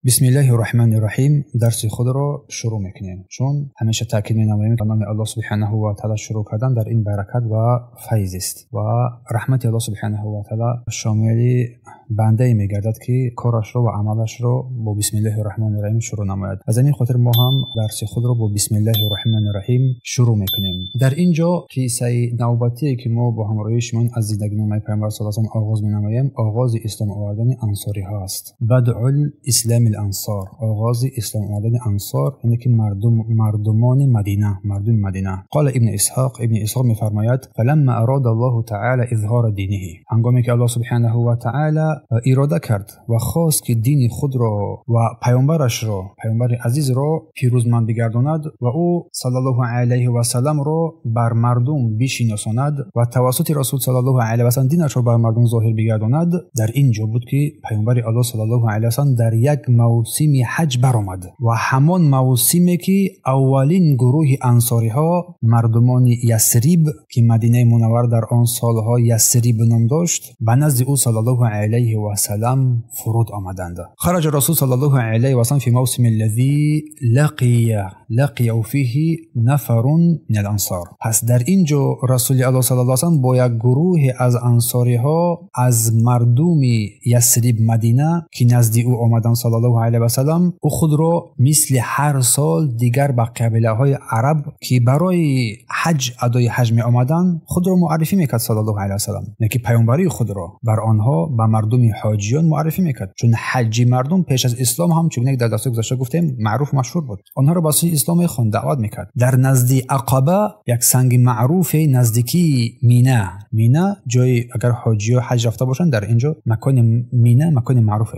Бисмиллаҳи роҳмани роҳим. Дарси худро шурӯъ мекунем, чун ҳамеша таъкид менамоем, ба номи Аллоҳ субҳанаҳу ва таъала шурӯъ кардан дар ин баракат ва файз аст ва раҳмати Аллоҳ субҳанаҳу ва таъала шомили бандае мегардад, ки корашро ва амалашро бо бисмиллаҳи роҳмани роҳим шурӯъ намояд. Аз ҳамин хотир мо ҳам дарси худро бо бисмиллаҳи роҳмани роҳим шурӯъ мекунем. Дар ин ҷо қиссаи навбатие, ки мо бо ҳамроҳии шумо аз зиндагиномаи Паёмбар саллаллоҳу алайҳи ва саллам оғоз менамоем, оғози ислом овардани ансориҳо аст. Бадъул ислами ансор, оғози ислом овардани ансор, яъне ки мардум, мардумони Мадина, мардуми Мадина. Қола Ибни Исҳоқ, Ибни Исҳоқ мефармояд: фаламма арада Аллоҳу таъала изҳора диниҳи, ҳангоме ки Аллоҳ субҳанаҳу ва таъала ирода кард ва хост, ки дини худро ва паёмбарашро, паёмбари азизро пирӯзманд бигардонад ва ӯ саллаллоҳу алайҳи васалламро бар мардум бишиносонад ва тавассути расул саллаллоҳу алайҳи васаллам динашро бар мардум зоҳир бигардонад, дар ин ҷо буд, ки паёмбари Аллоҳ саллаллоҳу алайҳи васаллам дар як мавсими ҳаҷ баромад ва ҳамон мавсиме, ки аввалин гурӯҳи ансориҳо, мардумони Ясриб, ки Мадинаи Мунаввар дар он солҳо Ясриб ном дошт, ба назди ӯ саллаллоҳу алайҳи васаллам фуруд омаданд. Хараҷа расул саллаллоҳу алайҳи васаллам фи мавсими аллази лақия фиҳи нафарун мин ал-ансор. Пас дар ин ҷо расули Аллоҳ саллаллоҳу алайҳи васаллам бо як гурӯҳе аз ансориҳо, аз мардуми Ясриб Мадина, ки назди ӯ омаданд саллаллоҳу алайҳи васаллам, ӯ худро мисли ҳар сол дигар ба қабилаҳои араб, ки барои ҳаҷ, адои ҳаҷ меомаданд, худро муаррифӣ мекард саллаллоҳу алайҳи васаллам, яъне ки паёмбарии худро бар онҳо, ба мардуми ҳоҷиён муаррифӣ мекард, чун ҳаҷи мардум пеш аз ислом ҳам, чун дар дарсҳои гузашта гуфтем, маъруф машҳур буд. Онҳоро ба сӯи ислом мехонд, даъват мекард. Дар назди Ақаба, як санги маъруфе наздикии Мина, Мина ҷои агар ҳоҷиё ҳаҷ рафта бошанд, дар ин ҷо макони Мина макони маъруф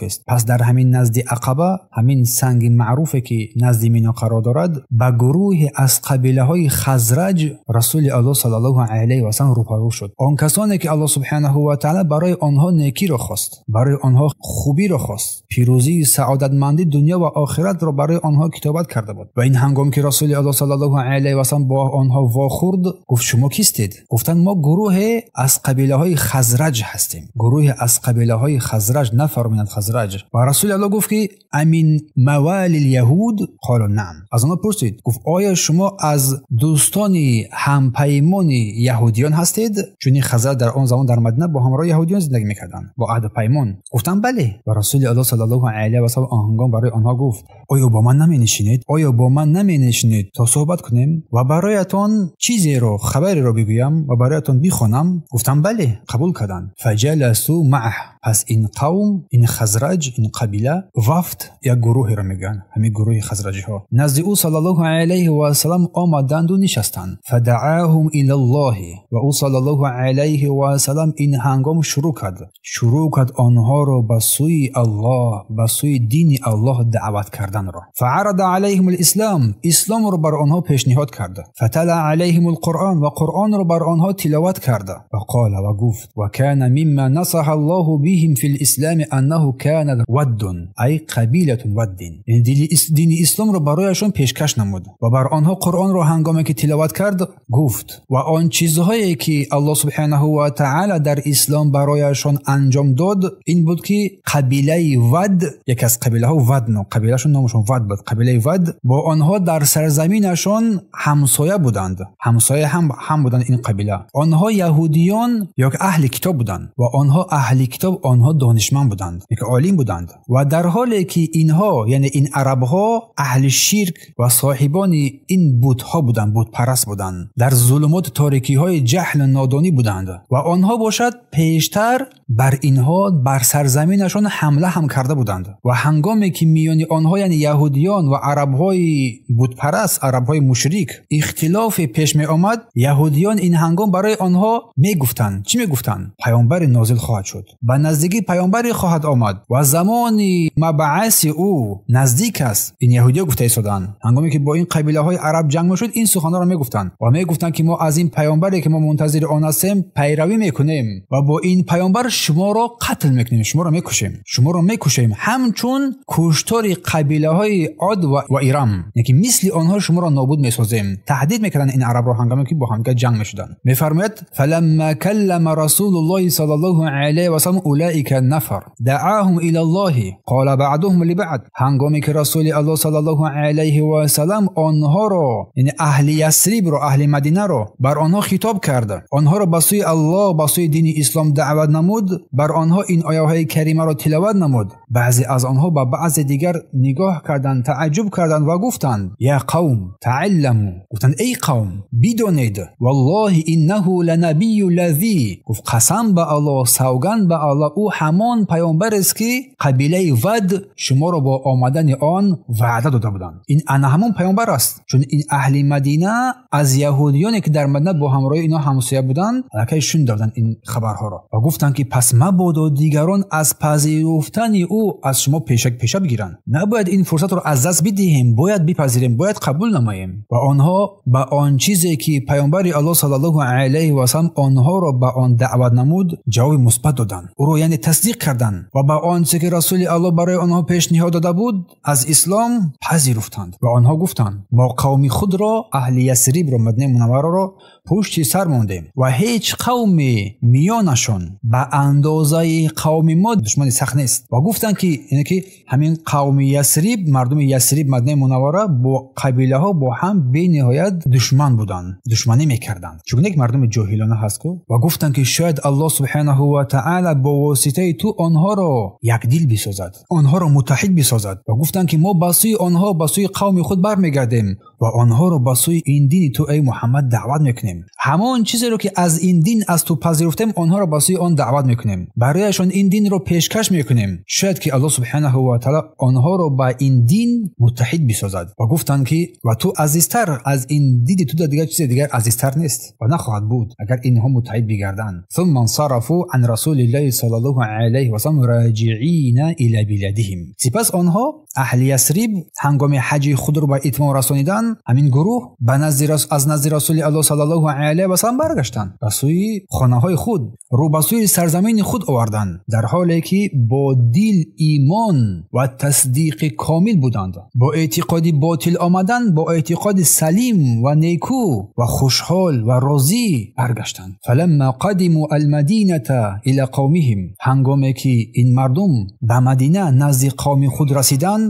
аст. Пас дар ҳамин назди Ақаба, ҳамин санги маъруфе, ки назди Мина қарор дорад, ба гурӯҳе аз қабилаҳои Хазраҷ расули Аллоҳ саллаллоҳу алайҳи васаллам рӯпарӯ шуд. Он касоне, ки Аллоҳ субҳанаҳу ва таъала барои онҳо некиро хост, барои онҳо хубиро хост, пирӯзии саодатмандии дунё ва охиратро барои онҳо китобат карда буд. Ва ин ҳангом ки расули Аллоҳ саллаллоҳу алайҳи васаллам бо онҳо вохӯрд, гуфт: шумо кистед? Гуфтанд: мо гурӯҳе аз қабилаҳои Хазраҷ ҳастем. Гурӯҳе аз қабилаҳои Хазраҷ, нафармоянд Хазраҷ. Ва расули Аллоҳ гуфт, ки амин мавали яҳуд? Қолу наам. Аз онҳо пурсид, гуфт: оё шумо аз дӯстони ҳампаймони яҳудиён ҳастед? Чун ин Хазраҷ дар он замон дар Мадина бо ҳамроҳи яҳудиён зиндагӣ мекарданд, бо аҳду паймон. Гуфтанд: бале. Ва расули Аллоҳ саллаллоҳу алайҳи васаллам он ҳангом барои онҳо гуфт: оё бо ман наменишинед? Оё бо ман наменишинед то суҳбат кунем ва бароятон чизеро, хабареро бигӯям ва бароятон бихонам? Гуфтанд: бале. Қабул карданд. Фаҷаласу маъаҳ. Пас ин қавм, ин Хазраҷ, ин қабила, вафд, як гурӯҳеро мегӯянд, ҳамин гурӯҳи хазраҷиҳо назди ӯ саллаллоҳу алайҳи васаллам омаданду нишастанд. Фадаъаҳум илаллоҳи. Ва ӯ саллаллоҳу алайҳи васаллам ин ҳангом шурӯъ кард онҳоро ба сӯи Аллоҳ, ба сӯи дини Аллоҳ даъват карданро. Фаарада алайҳим алислом, исломро бар онҳо пешниҳод кард. Фатала алайҳим алқуръон, ва қуръонро бар онҳо тиловат кард. Ва қола, ва гуфт: ва кана мимма насаҳа Аллоҳу биҳим фи лислами аннаҳу кана ваддун, ай қабилатун ваддин. Яъне дини исломро барояшон пешкаш намуд ва бар онҳо қуръонро ҳангоме ки тиловат кард, гуфт: ва он чизҳое, ки Аллоҳ субҳанаҳу ва таъала дар ислом барояшон анҷом дод, ин буд, ки қабилаи Вад, яке аз қабилаҳо Вад, қабилаашон номашон Вад буд, қабилаи Вад бо онҳо дар сарзаминашон ҳамсоя буданд, ҳамсоя ҳам буданд ин қабила. Онҳо яҳудиён ё ки аҳли китоб буданд ва онҳо аҳли китоб, онҳо донишманд буданд, яке олим буданд. Ва дар ҳоле ки инҳо, яъне ин арабҳо, аҳли ширк ва соҳибони ин бутҳо буданд, бутпараст буданд, дар зулумоту торикиҳои ҷаҳлу нодонӣ буданд ва онҳо бошад пештар бар инҳо, бар сарзаминашон ҳамла ҳам карда буданд. Ва ҳангоме ки миёни онҳо, яъне яҳудиён ва арабҳои бутпараст, арабҳои мушрик, ихтилофе пеш меомад, яҳудиён ин ҳангом барои онҳо мегуфтанд. Чӣ мегуфтанд? Паёмбаре нозил хоҳад шуд, ба наздикӣ паёмбаре хоҳад омад ва замони мабъаси ӯ наздик аст. Ин яҳудиё гуфта истоданд. Ҳангоме ки бо ин қабилаҳои араб ҷанг мешуд, ин суханҳоро мегуфтанд ва мегуфтанд, ки мо аз ин паёмбаре, ки мо мунтазири он ҳастем, пайравӣ мекунем ва бо ин паёмбар шуморо қатл мекунем, шуморо мекушем, шуморо мекушем, ҳамчун куштори қабилаҳои Од ва Ирам, яъне ки мисли онҳо шуморо нобуд месозем. Таҳдид мекарданд ин арабро ҳангоме ки бо ҳамдигар ҷанг мешуданд. Мефармояд: فلما كلم رسول الله صلى الله عليه وسلم أولئك النفر دعاهم إلى الله قال بعضهم لبعض. ҳангоме ки расули Аллоҳ саллаллоҳу алайҳи васаллам онҳоро, яъне аҳли Ясрибро, аҳли Мадинаро бар онҳо хитоб кард, онҳоро ба сӯи Аллоҳ, ба сӯи дини ислом даъват намуд, бар онҳо ин ояҳои каримаро тиловат намуд, баъзе аз онҳо ба баъзе дигар нигоҳ карданд, таъаҷҷуб карданд ва гуфтанд: я қавм таалламу, гуфтанд: эй қавм, бидонед, валлоҳи иннаҳу ланабию лази, гуфт: қасам ба Аллоҳ, савганд ба Аллоҳ, ӯ ҳамон паёмбар аст ки қабилаи Вад шуморо бо омадани он ваъда дода буданд. Ин ана ҳамон паёмбар аст, чун ин аҳли Мадина аз яҳудиёне ки дар Мадина бо ҳамроҳи инҳо ҳамсоя буданд, аллакай шуниданд ин хабарҳоро ва гуфтанд ки пас мабодо дигарон аз пазируфтани ӯ аз шумо пеша бигиранд. Набояд ин фурсатро аз даст бидиҳем, бояд бипазирем, бояд қабул намоем. Ва онҳо ба он чизе ки паёмбари Аллоҳ саллаллоҳу алайҳи васаллам онҳоро ба он даъват намуд ҷавоби мусбат доданд, ӯро яъне тасдиқ карданд ва ба он чизе ки расули Аллоҳ барои онҳо пешниҳод дода буд аз ислом пазируфтанд. Ва онҳо гуфтанд: мо қавми худро, аҳли Ясрибро, Мадинаи Мунаввараро пушти сар мондем ва ҳеҷ қавме миёнашон ба андозаи қавми мо душмани сахт нест. Ва гуфтанд ки яъне ки ҳамин қавми Ясриб, мардуми Ясриб, Мадинаи Мунаввара бо қабилаҳо бо ҳам бениҳоят душман буданд, душманӣ мекарданд, чун як мардуми ҷоҳилона ҳаст ку. Ва гуфтанд ки шояд Аллоҳ субҳанаҳу ва таъала бо воситаи ту онҳоро якдил бисозад, онҳоро муттаҳид бисозад. Ва гуфтанд ки мо ба сӯи онҳо, ба сӯи қавми худ бармегардем ва онҳоро ба сӯи ин дини ту эй Муҳаммад даъват мекунем. Ҳамон чизеро ки аз ин дин аз ту пазируфтем, онҳоро ба сӯи он даъват мекунем, барояшон ин динро пешкаш мекунем. Шояд ки Аллоҳ субҳанаҳу ва таъала онҳоро ба ин дин муттаҳид бисозад. Ва гуфтанд ки ва ту азизтар аз ин диди ту дигар чизе дигар азизтар нест ва нахоҳад буд агар инҳо муттаҳид бигарданд. ثم انصرفوا عن رسول الله صلى الله عليه وسلم راجعين الى بلادهم. سپس آنها اهل یثرب هنگام حج خود را به اتمام رسانیدن، همین گروه به نزد از نزد رسول الله صلی الله علیه و سلم برگشتند، به سوی خانه های خود، رو به سوی سرزمین خود آوردند، در حالی که با دل ایمان و تصدیق کامل بودند، با اعتقاد باطل آمدن، با اعتقاد سلیم و نیکو و خوشحال و راضی برگشتند. فلما قدموا المدینه الى قومهم، هنگامی که این مردم به مدینه نزد قوم خود رسیدند،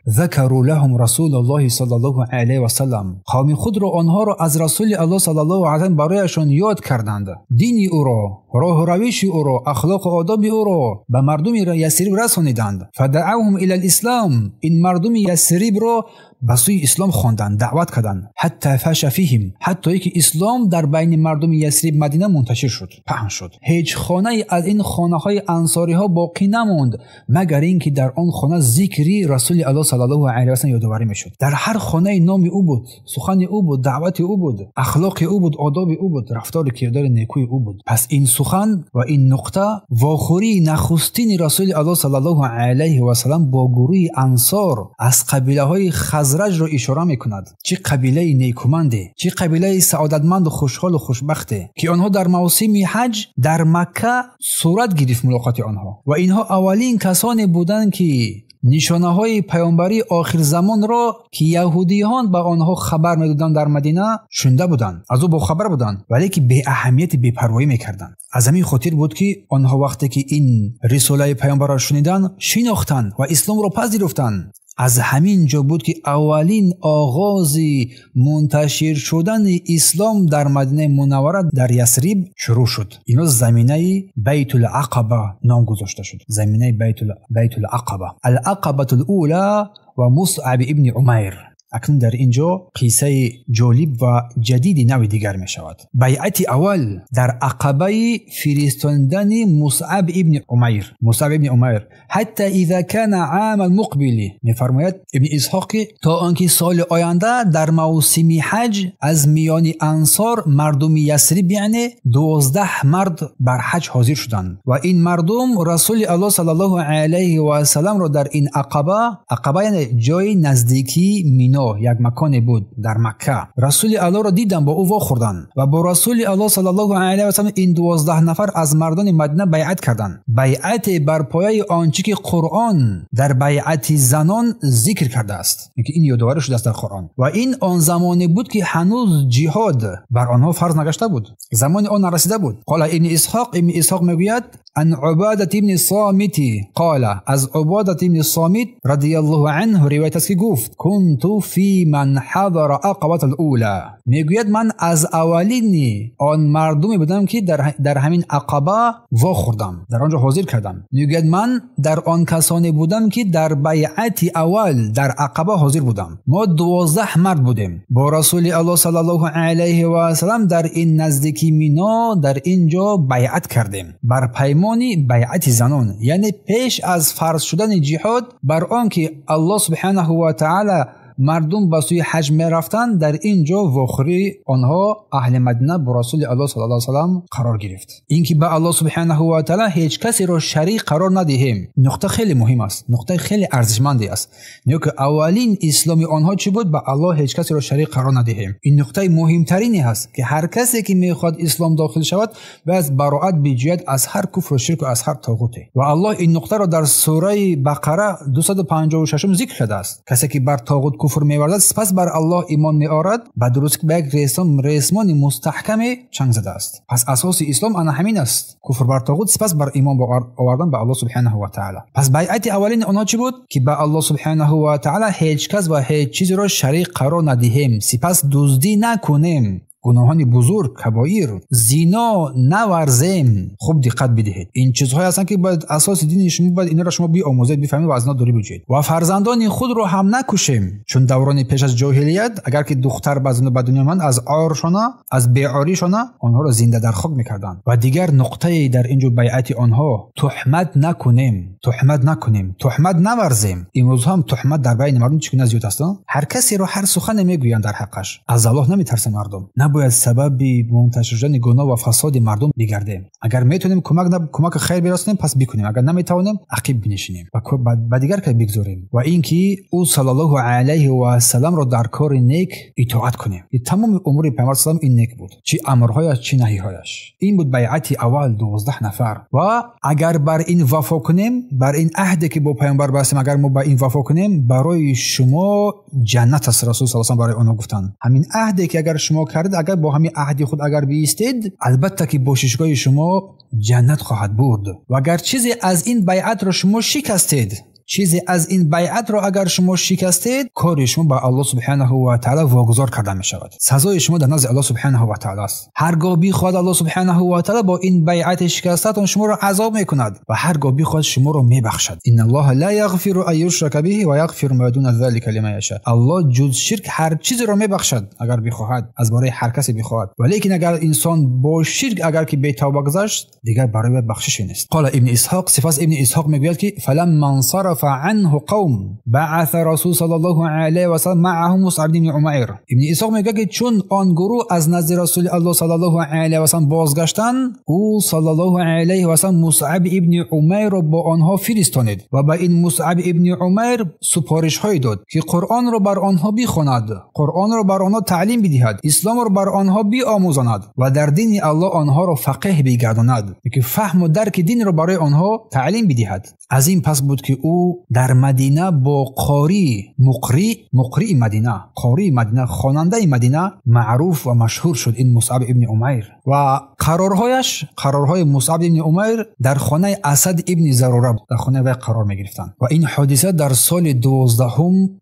ذکروا لهم رسول الله صلی الله علیه و سلم، قوم خود را آنها را از رسول الله صلی الله علیه و سلم برایشان یاد کردند، دین او را، راه و روش او را، اخلاق و آداب او را به مردم یثرب رسانیدند. فدعوهم الى الاسلام، این مردم یثرب را به سوی اسلام خواندند، دعوت کردند. حتی فش فیهم، حتی که اسلام در بین مردم یثرب مدینه منتشر شد، پهن شد. هیچ خانه از این خانه های انصاری ها باقی نماند مگر اینکه در آن خانه ذکری رسول الله صلی الله علیه و سلم یادآوری میشد. در هر خانه نام او بود، سخن او بود، دعوت او بود، اخلاق او بود، آداب او بود، رفتار کردار نیکوی او بود. پس این سخن و این نقطه واخوری نخستین رسول الله صلی الله علیه و سلم با گروه انصار از قبیله های خزرج را اشاره میکند. چه قبیله نیکومنده، چه قبیله سعادتمند و خوشحال و خوشبخته که آنها در موسم حج در مکه صورت گرفت ملاقات آنها، و اینها اولین کسانی بودند که نشانه های پیامبری آخر زمان را که یهودیان به آنها خبر میدادند در مدینه شنیده بودند، از او با خبر بودند، ولی که بی اهمیت بی پروایی میکردند. از همین خاطر بود که آنها وقتی که این رساله پیامبر را شنیدند، شناختند و اسلام را پذیرفتند. از همین جا بود که اولین آغاز منتشر شدن اسلام در مدینه منوره در یثرب شروع شد. اینا زمینه بیت العقبه نام گذاشته شد، زمینه بیت العقبه، العقبه الاولى و مصعب ابن عمیر. اکنون در اینجا قصه جالب و جدید نوع دیگر می شود. بیعت اول در عقبه فرستاندن مصعب ابن عمیر، مصعب ابن عمیر حتی اذا كان عام المقبل، می فرماید ابن اسحاق تا آنکه سال آینده در موسم حج از میان انصار مردم یثرب یعنی 12 مرد بر حج حاضر شدند و این مردم رسول الله صلی الله علیه و سلم را در این عقبه، عقبه یعنی جای نزدیکی مینا، Мино, як маконе буд дар Макка. Расули Аллоҳро диданд, бо ӯ вохӯрданд ва бо Расули Аллоҳ саллаллоҳу алайҳи васаллам ин 12 нафар аз мардони Мадина байъат карданд. Байъате бар пояи он чӣ ки Қуръон дар байъати занон зикр кардааст, ки ин ёдоварӣ шудааст дар Қуръон. Ва ин он замоне буд ки ҳанӯз ҷиҳод бар онҳо фарз нагашта буд, замони он нарасида буд. Қола Ибни Исҳоқ, Ибни Исҳоқ мегӯяд: ан Убадат ибни Сомити қола, аз Убадат ибни Сомит радияллоҳу анҳу ривоят аст ки гуфт: кунту фи ман ҳадара ақабат ал-ула. Мегӯяд ман аз аввалини он мардуме будам ки дар ҳамин ақаба вохӯрдам, дар он ҷо ҳозир кардам. Мегӯяд ман дар он касоне будам ки дар байъати аввал дар ақаба ҳозир будам. Мо 12 мард будем. Бо Расули Аллоҳ саллаллоҳу алайҳи васаллам дар ин наздики Мино дар ин ҷо байъат кардем бар паймони байъати занон, яъне пеш аз фарз шудани ҷиҳод, бар он ки Аллоҳ субҳанаҳу ва таъала мардум ба сӯи ҳаҷ мерафтанд, дар ин ҷо вохӯрии онҳо аҳли Мадина бо Расули Аллоҳ саллаллоҳу алайҳи васаллам қарор гирифт. Ин ки ба Аллоҳ субҳанаҳу ва таъала ҳеҷ касеро шарик қарор надиҳем, нуқта хеле муҳим аст, нуқтаи хеле арзишманде аст. Нигоҳ ки аввалин исломи онҳо чӣ буд? Ба Аллоҳ ҳеҷ касеро шарик қарор надиҳем. Ин нуқтаи муҳимтарине ҳаст ки ҳар касе ки мехоҳад ислом дохил шавад, бояд бароат биҷӯяд аз ҳар куфру ширку аз ҳар тоғуте. Ва Аллоҳ ин нуқтаро дар сураи Бақара 256 зикр кардааст. Касе ки бар тоғут куфр меварзад, сипас бар Аллоҳ имон меорад, ба дуруст ба як ресмони мустаҳкаме чанг задааст. Пас асоси ислом ана ҳамин аст: куфр бар тоғут, сипас бар имон овардан ба Аллоҳ субҳанаҳу ва таъала. Пас байъати аввалини онҳо чӣ буд? Ки ба Аллоҳ субҳанаҳу ва таъала ҳеҷ кас ва ҳеҷ чизеро шарик қарор надиҳем, сипас дуздӣ накунем, гуноҳони бузург, кабоир, зино наварзем. Хуб диққат бидиҳед, ин чизҳое ҳастанд ки бояд асоси дини шумо, бояд инро шумо биомӯзед, бифаҳмед ва аз инҳо дурӣ биҷӯед. Ва фарзандони худро ҳам накушем, чун даврони пеш аз ҷоҳилият агар ки духтар ба дунё омад, аз оршона, аз беоришона онҳоро зинда дар хок мекарданд. Ва дигар нуқтае дар инҷо байъати онҳо: туҳмат накунем, туҳмат накунем, туҳмат наварзем. Имрӯз ҳам туҳмат дар байни мардум чӣ гуна зиёд аст? Ҳар касеро ҳар сухане мегӯянд дар ҳаққаш. Аз Аллоҳ намитарсанд мардум. Набояд сабаби мунташир шудани гуноҳ ва фасоди мардум бигардем. Агар метавонем кӯмаки хайр бирасонем, пас бикунем. Агар наметавонем, ақиб бинишинем ва ба дигар кас бигзорем. Ва инки ӯ саллаллоҳу алайҳи васалламро дар кори нек итоат кунем. Тамоми умури Пайғамбар саллам ин нек буд, чӣ амрҳояш, чӣ наҳиҳояш. Ин буд байъати аввал, 12 нафар. Ва агар бар ин вафо кунем, бар ин аҳде ки бо Пайғамбар бастем, агар мо ба ин вафо кунем, барои шумо ҷаннат аст. Расул саллаллоҳу алайҳи васаллам барои онҳо гуфтанд: ҳамин аҳде ки агар шумо кардед, агар бо ҳамин аҳди худ агар биистед, албатта ки бошишгоҳи шумо ҷаннат хоҳад бурд. Ва агар чизе аз ин байъатро шумо шикастед, чизе аз ин байъатро агар шумо шикастед, кори шумо ба Аллоҳ субҳанаҳу ва таъала вогузор карда мешавад. Сазои шумо дар назди Аллоҳ субҳанаҳу ва таъала аст. Ҳаргоҳ бихоҳад Аллоҳ субҳанаҳу ва таъала бо ин байъати шикастатон шуморо азоб мекунад ва ҳаргоҳ бихоҳад шуморо мебахшад. Инналлоҳа ла яғфиру ан юшрака биҳи ва яғфиру ма дуна залика лиман яша. Аллоҳ ҷуз ширк ҳар чизеро мебахшад агар бихоҳад, аз бораи ҳар касе бихоҳад. Валекин агар инсон бо ширк агар ки бетавба гузашт, дигар барои ӯ бахшише нест. Қола Ибни Исҳоқ, сипас Ибни Исҳоқ мегӯяд ки фаламма ансарафа عنه قوم بعث رسول صلى الله عليه وسلم معه مصعب بن عمير. ابن اسحاق میگه که چون آن گروه از نزد رسول الله صلی الله علیه و سلم بازگشتند، او صلی الله علیه و سلم مصعب ابن عمیر را با آنها فرستانید و به این مصعب ابن عمیر سپارش های داد که قرآن را بر آنها بخواند، قرآن را بر آنها تعلیم بدهد، اسلام را بر آنها بیاموزاند و در دین الله آنها را فقیه بگرداند، که فهم و درک دین را برای آنها تعلیم بدهد. از این پس بود که او در مدینه با قاری مقری مدینه، قاری مدینه، خواننده مدینه معروف و مشهور شد این مصعب ابن عمیر. و قرارهای مصعب ابن عمیر در خانه اسد ابن زراره، در خانه وی قرار می گرفتند. و این حادثه در سال 12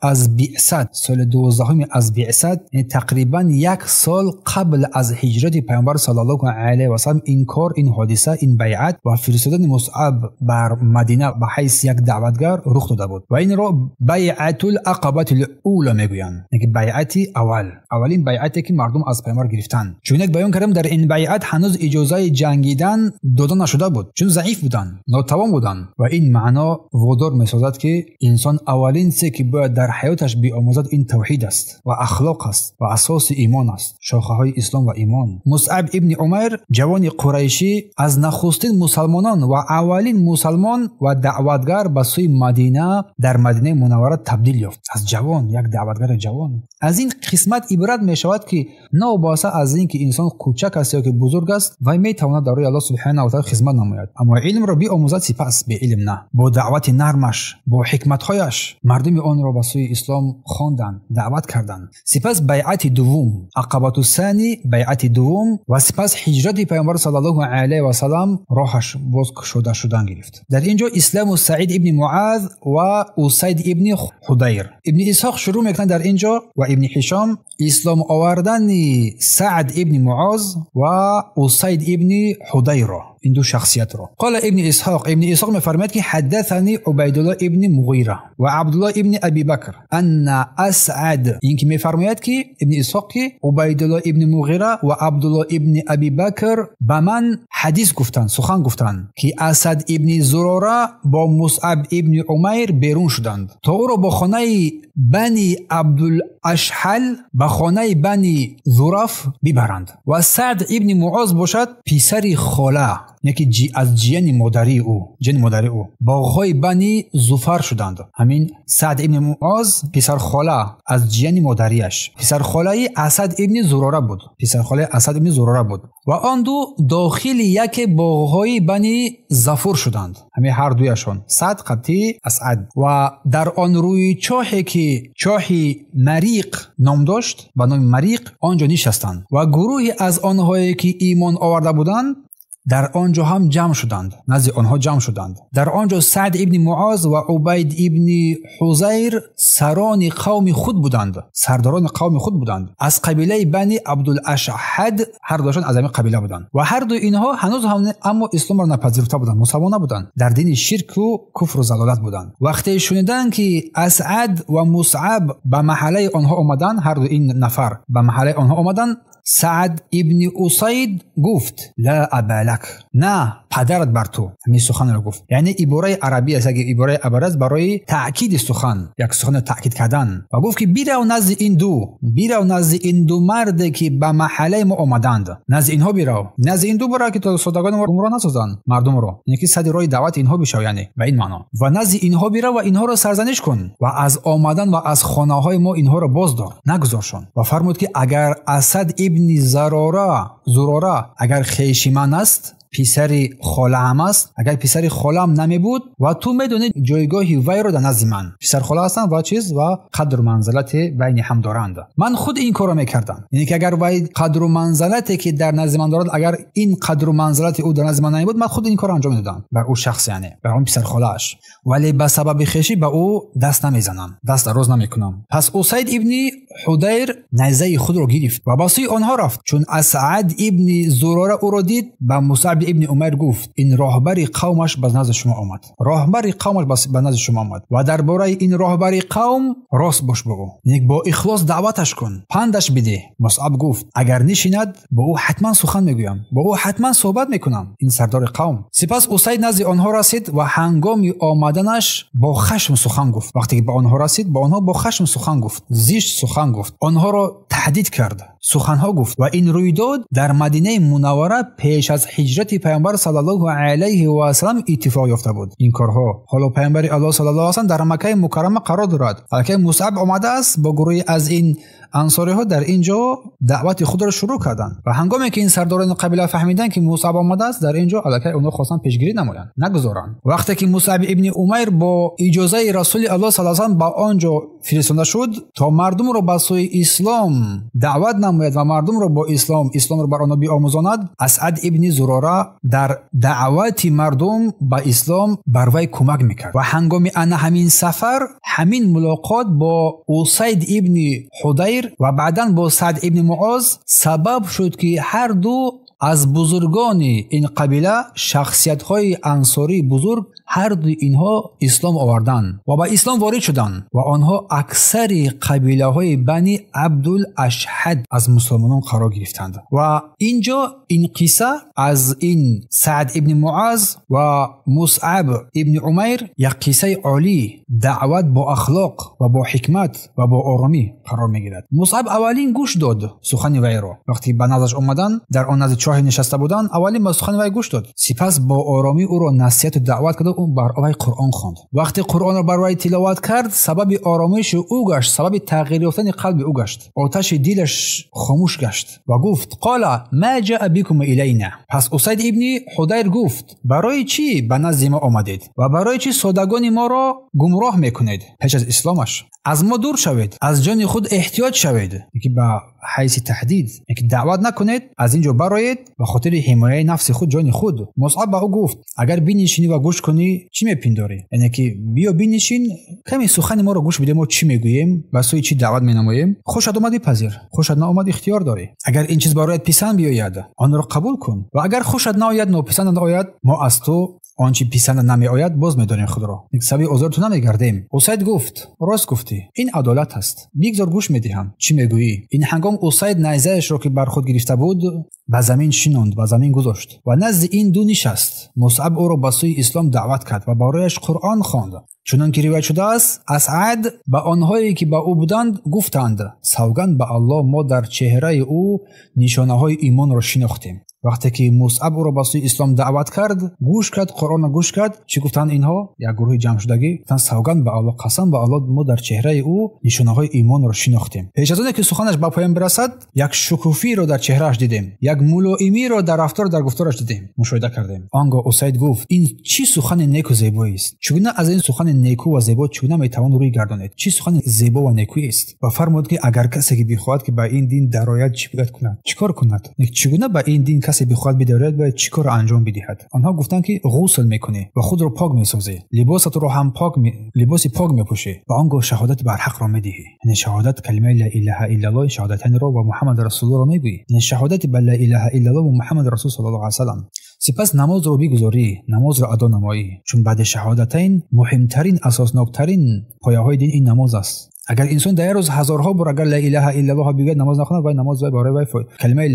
از بعثت، سال 12 از بعثت، یعنی تقریبا یک سال قبل از هجرت پیامبر صلی الله علیه و سلم، این کار، این حادثه، این بیعت و فرستادن مصعب بر مدینه به حیث یک دعوتگر رخ داده بود. و این را بیعت العقبه الاولى میگویند، یعنی بیعت اول، اولین بیعتی که مردم از پیامبر گرفتند. چون یک بیان کردم در این байъат ҳанӯз иҷозаи ҷангидан дода нашуда буд, чун заиф буданд, нотавон буданд. Ва ин маъно водор месозад, ки инсон аввалин чизе ки бояд дар ҳаёташ биомӯзад ин тавҳид аст ва ахлоқ аст ва асоси имон аст, шохаҳои ислом ва имон. Мусъаб ибни Умайр, ҷавони қурайшӣ, аз нахустин мусалмонон ва аввалин мусалмон ва даъватгар ба сӯи Мадина дар Мадинаи Мунаввара табдил ёфт. Аз ҷавон, як даъватгари ҷавон. Аз ин қисмат ибрат мешавад, ки новобаста аз ин ки инсон кӯчак аст ё ки бузург аст, вай метавонад дар рӯи Аллоҳ субҳанаҳу ва таъала хизмат намояд, аммо илмро биомӯзад, сипас беилм на. Бо даъвати нармаш, бо ҳикматҳояш мардуми онро ба сӯи ислом хонданд, даъват карданд. Сипас байъати дуввум, Ақабату сани, байъати дуввум ва сипас ҳиҷрати Пайғамбар саллаллоҳу алайҳи васаллам роҳаш боз кушода шудан гирифт. Дар ин ҷо исламу Саид ибни Муаз ва Усайд ибни Ҳудайр. Ибни Исҳоқ шурӯъ мекунад дар ин ҷо ва ибни Ҳишом ислом овардани Саъд ибни Муоз ва Усайд ибни Ҳудайрро, ин ду шахсиятро. Қала ибни Исҳоқ, ибни Исҳоқ мефармояд, ки ҳаддасани Убайдуллоҳ ибни Муғира ва Абдуллоҳ ибни Аби Бакр анна Асъад, ин ки мефармояд, ки ибни Исҳоқ, ки Убайдуллоҳ ибни Муғира ва Абдуллоҳ ибни Аби Бакр ба ман ҳадис гуфтанд, сухан гуфтанд, ки Асад ибни Зурора бо Мусъаб ибни Умайр берун шуданд, то ӯро бо хонаи Бани Абдулашҳал ба хонаи Бани Зураф бибаранд. Ва Саъд ибни Муоз бошад писари хола, яке аз ҷияни модарии ӯ, ҷияни модарии ӯ, боғҳои Бани Зуфар шуданд. Ҳамин Саъд ибни Муоз писархола аз ҷияни модариаш, писархолаи Асад ибни Зурора буд, писархолаи Асад ибни Зурора буд. Ва он ду дохили яке боғҳои Бани Зафур шуданд. Ҳамин ҳар дуяшон, Саъд қатъи Асад. Ва дар он рӯи чоҳе ки чоҳи Мариқ ном дошт, ба номи Мариқ, он ҷо нишастанд ва гурӯҳе аз онҳое ки имон оварда буданд дар он ҷо ҳам ҷамъ шуданд, назди онҳо ҷамъ шуданд. Дар он ҷо Саъд ибни Муоз ва Убайд ибни Ҳузайр сарони қавми худ буданд, сардорони қавми худ буданд, аз қабилаи Бани Абдулашҳад, ҳар дуашон аз ҳамин қабила буданд. Ва ҳар ду инҳо ҳанӯз ҳам аммо исломро напазируфта буданд, мусалмон набуданд, дар дини ширку куфру залолат буданд. Вақте шуниданд, ки Асъад ва Мусъаб ба маҳаллаи онҳо омаданд, ҳар ду ин нафар ба маҳаллаи онҳо омаданд, Саъд ибни Усайд гуфт: ла аба лак, на падарат бар ту. Ҳамин суханро гуфт. Яъне ибораи арабӣ аст, як ибораи арабӣ аст барои таъкиди сухан, як суханро таъкид кардан. Ва гуфт, ки бирав назди ин ду, бирав назди ин ду марде ки ба маҳаллаи мо омаданд, назди инҳо бирав, назди ин ду бирав, ки то содагони мо гумроҳ насозанд мардумро, яъне ки сади роҳи даъвати инҳо бишав, яъне ба ин маъно. Ва назди инҳо бирав ва инҳоро сарзаниш кун ва аз омадан ва аз хонаҳои мо инҳоро боздор, нагузоршон. Ва фармуд, ки агар Асад ибни Зурора агар хеши ман аст, писари холаам аст, агар писари холаам намебуд, ва ту медонӣ ҷойгоҳи вайро дар назди ман, писархола ҳастанд ва чиз ва қадру манзалате байни ҳам доранд, ман худ ин корро мекардам. Яъне ки агар вай қадру манзалате ки дар назди ман дорад, агар ин қадру манзалати ӯ дар назди ман намебуд, ман худ ин корро анҷом медодам бар ӯ шахс, яъне бар он писархолааш, вале ба сабаби хешӣ ба ӯ даст намезанам, даст дароз намекунам. Пас Усайд ибни Ҳудайр найзаи худро гирифт ва ба сӯи онҳо рафт. Чун Асъад ибни Зурора ӯро дид, ба Мусъаб ибни Умайр гуфт: ин роҳбари қавмаш ба назди шумо омад, роҳбари қавмаш ба назди шумо омад ва дар бораи ин роҳбари қавм рост бош бо ӯ, яъне бо ихлос даъваташ кун, пандаш бидеҳ. Мусъаб гуфт: агар нишинад, бо ӯ ҳатман сухан мегӯям, бо ӯ ҳатман суҳбат мекунам, ин сардори қавм. Сипас Усайд назди онҳо расид ва ҳангоми омаданаш бо хашм сухан гуфт. Вақте ки ба онҳо расид, ба онҳо бо хашм сухан гуфт, зишт сухан гуфт, онҳоро таҳдид кард, суханҳо гуфт. Ва ин рӯйдод дар Мадинаи Мунаввара пеш аз ҳиҷрати Пайғамбар саллаллоҳу алайҳи васаллам иттифоқ ёфта буд. Ин корҳо ҳоло Пайғамбари Аллоҳ саллаллоҳу алайҳи васаллам дар Маккаи Мукаррама қарор дорад. Аллакай Мусъаб омадааст бо гурӯҳе аз ин ансориҳо дар ин ҷо даъвати худро шурӯъ карданд. Ва ҳангоме ки ин сардорони қабила фаҳмиданд, ки Мусъаб омадааст, дар ин ҷо аллакай онҳо хостанд пешгирӣ намоянд, нагузоранд. Вақте ки Мусъаб ибни Умайр бо иҷозаи Расули Аллоҳ саллаллоҳу алайҳи васаллам ба он ҷо фиристода шуд, то мардумро ба сӯи ислом даъват намояд ва мардумро бо ислом, исломро бар онҳо биомӯзонад, Асъад ибни Зурора дар даъвати мардум ба ислом бар вай кӯмак мекард. Ва ҳангоми ана ҳамин сафар, ҳамин мулоқот бо Усайд ибни Ҳудайр ва баъдан бо Саъд ибни Муоз сабаб шуд, ки ҳар ду Аз бузургони ин қабила шахсиятҳои ансории бузург ҳар дуи инҳо ислом оварданд ва ба ислом ворид шуданд ва онҳо аксари қабилаҳои Бани Абдул-Ашҳад аз мусулмонон қарор гирифтанд. Ва инҷо ин қисса аз ин Саъд ибни Муаз ва Мусъаб ибни Умайр як қиссаи олӣ, даъват бо ахлоқ ва бо ҳикмат ва бо оромӣ қарор мегирад. Мусъаб аввалин гӯш дод сухани вайро. Вақте ба наздаш омаданд, дар он назди чоҳе нишаста буданд, аввалин ба сухани вай гӯш дод. Сипас бо оромӣ ӯро насиҳату даъват кард, ӯ бар вай Қуръон хонд. Вақте Қуръонро бар вай тиловат кард, сабаби оромиши ӯ гашт, сабаби тағйир ёфтани қалби ӯ гашт. Оташи дилаш хомӯш гашт ва гуфт: «Қола ма ҷаа бикум илайна». Пас Усайд ибни Ҳудайр гуфт: «Барои чӣ ба назди мо омадед ва барои чӣ содагони моро гумроҳ мекунед пеш аз исломаш? Аз мо дур шавед, аз ҷони худ эҳтиёт шавед». Ки ба ҳайси таҳдид, ки даъват накунед, аз ин ҷо бароед ба хотири ҳимояи нафси худ, ҷони худ. Мусъаб ба ӯ гуфт: агар бинишинӣ ва гӯш кунӣ, чӣ мепиндорӣ? Яъне ки биё бинишин, каме сухани моро гӯш биде, мо чӣ мегӯем, ба сӯи чӣ даъват менамоем. Хушат омад бипазир, хушат наомад ихтиёр дорӣ. Агар ин чиз барояд писанд биёяд, онро қабул кун ва агар хушат наояд, нописанд ояд, мо аз ту он чи писанд намеояд боз медорем худро. Сабаби озори ту намегардем. Усайд гуфт: рост гуфтӣ, ин адолат аст, бигзор гӯш медиҳам, чӣ мегӯӣ? Ин ҳангом Усайд найзаашро ки бар худ гирифта буд ба замин шинонд, ба замин гузошт ва назди ин ду нишаст. Мусъаб ӯро ба сӯи ислом даъват кард ва барояш Қуръон хонд. Чунон ки ривоят шудааст, Асъад ба онҳое ки ба ӯ буданд гуфтанд: савганд ба Аллоҳ, мо дар чеҳраи ӯ нишонаҳои имонро шинохтем. Вақте ки Мусъаб ӯро ба сӯи ислом даъват кард, гӯш кард, Қуръонро гӯш кард, чӣ гуфтанд инҳо? Як гурӯҳи ҷамъшудагӣ гуфтанд: савганд ба Аллоҳ, қасам ба Аллоҳ, мо дар чеҳраи ӯ нишонаҳои имонро шинохтем. Пеш аз оне ки суханаш ба поён бирасад, як шукуфиро дар чеҳрааш дидем, як мулоимиро дар рафтор, дар гуфтораш дидем, мушоҳида кардем. Он гоҳ Усайд гуфт: ин чӣ сухани неку зебоист? Чигуна аз ин сухани неку ва зебо чигуна метавон рӯй гардонед? Чӣ сухани зебо ва некӯист? Ва фармуд ки агар касе ки бихоҳад ки ба ин дин дарояд, чӣ бояд кунад? Чӣ кор кунад? Чигуна ба ин дин касе бихоҳад бидарояд, бояд чӣ корро анҷом бидиҳад? Онҳо гуфтанд ки ғусл мекунӣ ва худро пок месозӣ, либосатро ҳам пок, либоси пок мепӯшӣ ва он гоҳ шаҳодати барҳақро медиҳӣ. Яъне шаҳодат калимаи ла илаҳа иллаллоҳ, шаҳодатайнро ва Муҳаммад расулуллоҳро мегӯӣ. Яъне шаҳодати ба ла илаҳа иллаллоҳ ва Муҳаммад расул саллаллоҳу алайҳи васаллам. Сипас намозро бигузорӣ, намозро адо намоӣ, чун баъди шаҳодатайн муҳимтарин, асосноктарин пояҳои дин ин намоз аст. Агар инсон дар як рӯз ҳазорҳо бор агар ла илаҳа иллаллоҳ бигӯяд, намоз нахонад, вай намоз барои вай калимаи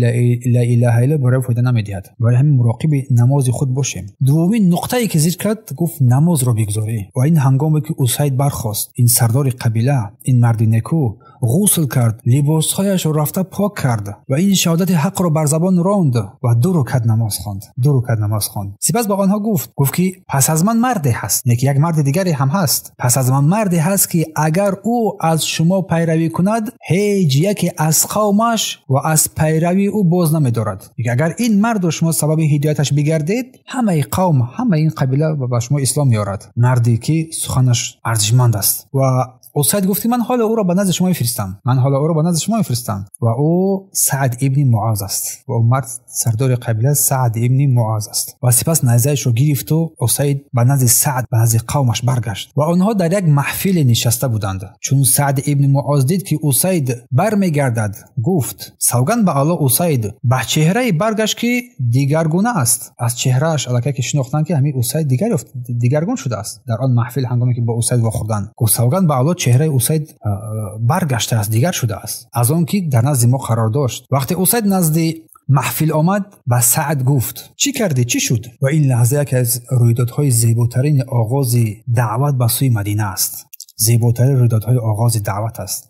ла илаҳа иллаллоҳ барои фоида намедиҳад. Барои ҳамин муроқиби намози худ бошем. Дуввумин нуқтае ки зикр кард, гуфт намозро бигузорӣ. Ва ин ҳангоме ки Усайд бархост, ин сардори қабила, ин марди неку, ғусл кард, либосҳояшро рафта пок кард ва ин шаҳодати ҳақро бар забон ронд ва ду рукат намоз хонд. Ду рукат намоз хонд. Сипас ба онҳо гуфт ки пас аз ман марде ҳаст, не ки як марди дигаре ҳам ҳаст. Пас аз ман марде ҳаст ки агар ӯ аз шумо пайравӣ кунад, ҳеҷ яке аз қавмаш ва аз пайравии ӯ боз намедорад. Агар ин мардро шумо сабаби ҳидояташ бигардед, ҳамаи қавм, ҳамаи ин қабила ба шумо ислом меорад. Марде ки суханаш арзишманд аст. Ва Усайд гуфт ки ман ҳоло ӯро ба назди шумо мефиристам. Ман ҳоло ӯро ба назди шумо мефиристам. Ва ӯ Саъд ибни Муаз аст. Ва ӯ мард сардори қабила Саъд ибни Муаз аст. Ва сипас найзаашро гирифту Усайд ба назди Саъд, ба назди қавмаш баргашт. Ва онҳо дар як маҳфиле нишаста буданд. Чун Саъд ибни Муаз дид ки Усайд бармегардад, гуфт: савганд ба Аллоҳ, Усайд ба чеҳрае баргашт ки дигаргуна аст. Аз чеҳрааш аллакай ки шинохтанд ки ҳамин Усайд дигаргун шудааст. Дар он маҳфил ҳангоме ки бо Усайд вохӯрданд, гуфт: савганд ба Аллоҳ, чеҳраи Усайд баргаштааст, дигар шудааст аз он ки дар назди мо қарор дошт. Вақте Усайд назди маҳфил омад, ба Саъд гуфт: чӣ кардӣ, чӣ шуд? Ва ин лаҳза яке аз рӯйдодҳои зеботарини оғози даъват ба сӯи Мадина аст. Зеботарин рӯйдодҳои оғози даъват аст.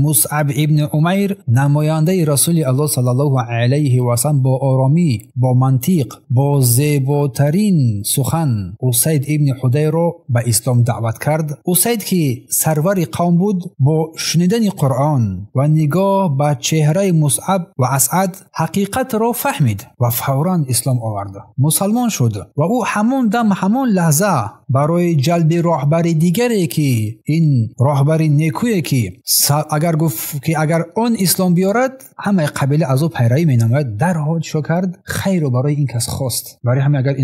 Мусъаб ибни Умайр, намояндаи Расули Аллоҳ саллаллоҳу алайҳи васаллам, бо оромӣ, бо мантиқ, бо зеботарин сухан Усайд ибни Ҳудайрро ба ислом даъват кард. Усайд ки сарвари қавм буд, бо шунидани Қуръон ва нигоҳ ба чеҳраи Мусъаб ва Асъад ҳақиқатро фаҳмид ва фавран ислом овард. Мусалмон шуд ва ӯ ҳамон дам, ҳамон лаҳза барои ҷалби роҳбари дигаре ки ин роҳбари некӯе ки агар гуфт ки агар он ислом биёрад, ҳамаи қабила аз ӯ пайравӣ менамояд, дарҳол чӣ кард? Хайрро барои ин кас хост. Барои ҳамин агар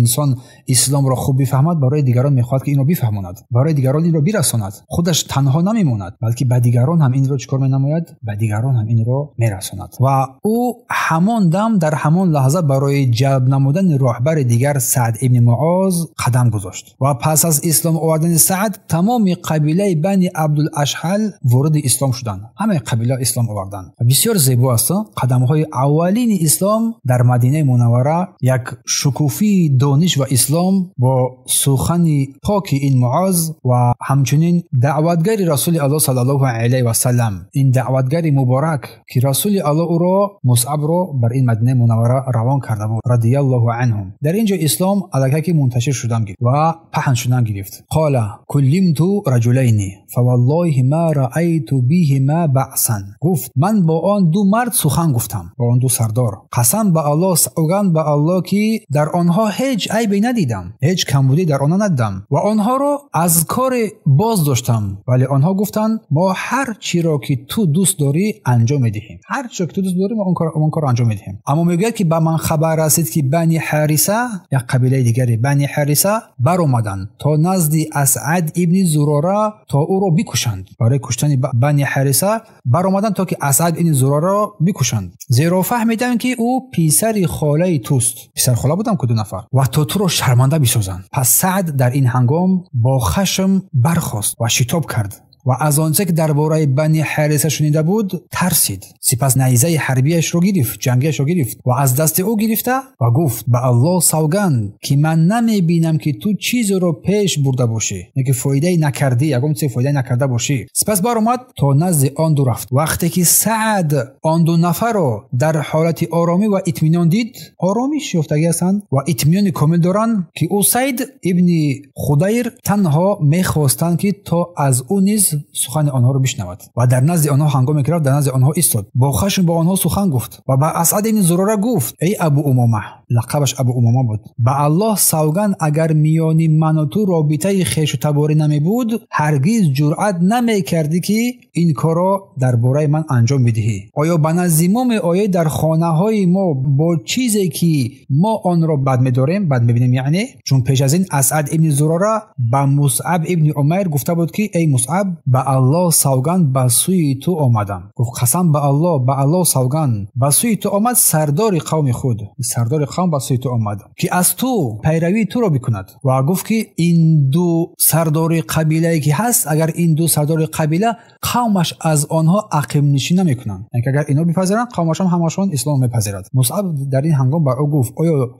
инсон исломро хуб бифаҳмад, барои дигарон мехоҳад ки инро бифаҳмонад, барои дигарон инро бирасонад. Худаш танҳо намемонад, балки ба дигарон ҳам инро чӣ кор менамояд? Ба дигарон ҳам инро мерасонад. Ва ӯ ҳамон дам дар ҳамон лаҳза барои ҷалб намудани роҳбари дигар Саъд ибни Муоз қадам гузошт. Ва пас аз ислом овардани Саъд тамоми қабилаи Бани Абдулашҳал вориди ислом шуданд. Ҳамаи қабила ислом оварданд. Бисёр зебо аст. Қадамҳои аввалини ислом дар Мадинаи Мунаввара, як шукуфии дониш ва ислом бо сухани поки ин Муоз ва ҳамчунин даъватгари Расули Аллоҳ саллаллоҳу алайҳи васаллам, ин даъватгари муборак ки Расули Аллоҳ ӯро Мусъабро бар ин Мадинаи Мунаввара равон карда буд, радияллоҳу анҳум. Дар ин ҷо ислом аллакай ки мунташир шудан гирифт ва паҳн шудан гирифт. Қола куллимту раҷулайни фаваллоҳи ма раайту биҳима баъсан. Гуфт ман бо он ду мард сухан гуфтам, бо он ду сардор. Қасам ба Аллоҳ, савганд ба Аллоҳ ки дар онҳо ҳеҷ айбе надидам, ҳеҷ камбудӣ дар онҳо надидам ва онҳоро аз коре боз доштам. Вале онҳо гуфтанд мо ҳар чиро ки ту дӯст дорӣ анҷом медиҳем, ҳар чиро ки ту дӯст дорӣ мо он корро анҷом медиҳем. Аммо мегӯяд ки ба ман хабар расид ки Бани Ҳариса, як қабилаи дигаре Бани Ҳариса баромаданд то назди Асъад ибни Зурора то ӯро бикушанд. Барои куштани Бани Ҳариса баромаданд то ки Асъад ибни Зурораро бикушанд, зеро фаҳмиданд ки ӯ писари холаи туст. Писархола будам ку ду нафар, ва то туро шарманда бисозанд. Пас Саъд дар ин ҳангом бо хашм бархост ва шитоб кард ва аз он чӣ ки дар бораи Бани Ҳариса шунида буд тарсид. Сипас найзаи ҳарбияшро гирифт, ҷангияшро гирифт ва аз дасти ӯ гирифта ва гуфт ба Аллоҳ савганд ки ман намебинам ки ту чизеро пеш бурда бошӣ, яъне ки фоидае накардӣ, ягон чизе фоидае накарда бошӣ. Сипас баромад то назди он ду рафт. Вақте ки Саъд он ду нафарро дар ҳолати оромӣ ва итминон дид, оромиш ёфтагӣ ҳастанд ва итминони комил доранд ки Усайд ибни Худайр танҳо мехостанд ки то аз ӯ низ сухани онҳоро бишнавад. Ва дар назди онҳо ҳангоме ки рафт, дар назди онҳо истод, бо хашм бо онҳо сухан гуфт ва ба Асъад ибни Зурора гуфт эй Абу Умома, лақабаш Абу Умома буд, ба Аллоҳ савганд агар миёни ман ва ту робитаи хешу таборӣ намебуд, ҳаргиз ҷуръат намекардӣ ки ин корро дар бораи ман анҷом бидиҳӣ. Оё ба назди мо меояй дар хонаҳои мо бо чизе ки мо онро бад медорем, бад мебинем? Яъне чун пеш аз ин Асъад ибни Зурора ба Мусъаб ибни Умайр гуфта буд ки эй Мусъаб, ба Аллоҳ савганд ба сӯи ту омадам. Гуфт қасам ба Аллоҳ, ба Аллоҳ савганд ба сӯи ту омад сардори қавми худ, сардори қавм ба сӯи ту омад ки аз ту пайравии туро бикунад. Ва гуфт ки ин ду сардори қабилае ки ҳаст, агар ин ду сардори қабила қавмаш аз онҳо ақибнишин намекунанд, яъне агар инҳо бипазиранд қавмашон ҳамашон ислом мепазирад. Мусъаб дар ин ҳангом ба ӯ гуфт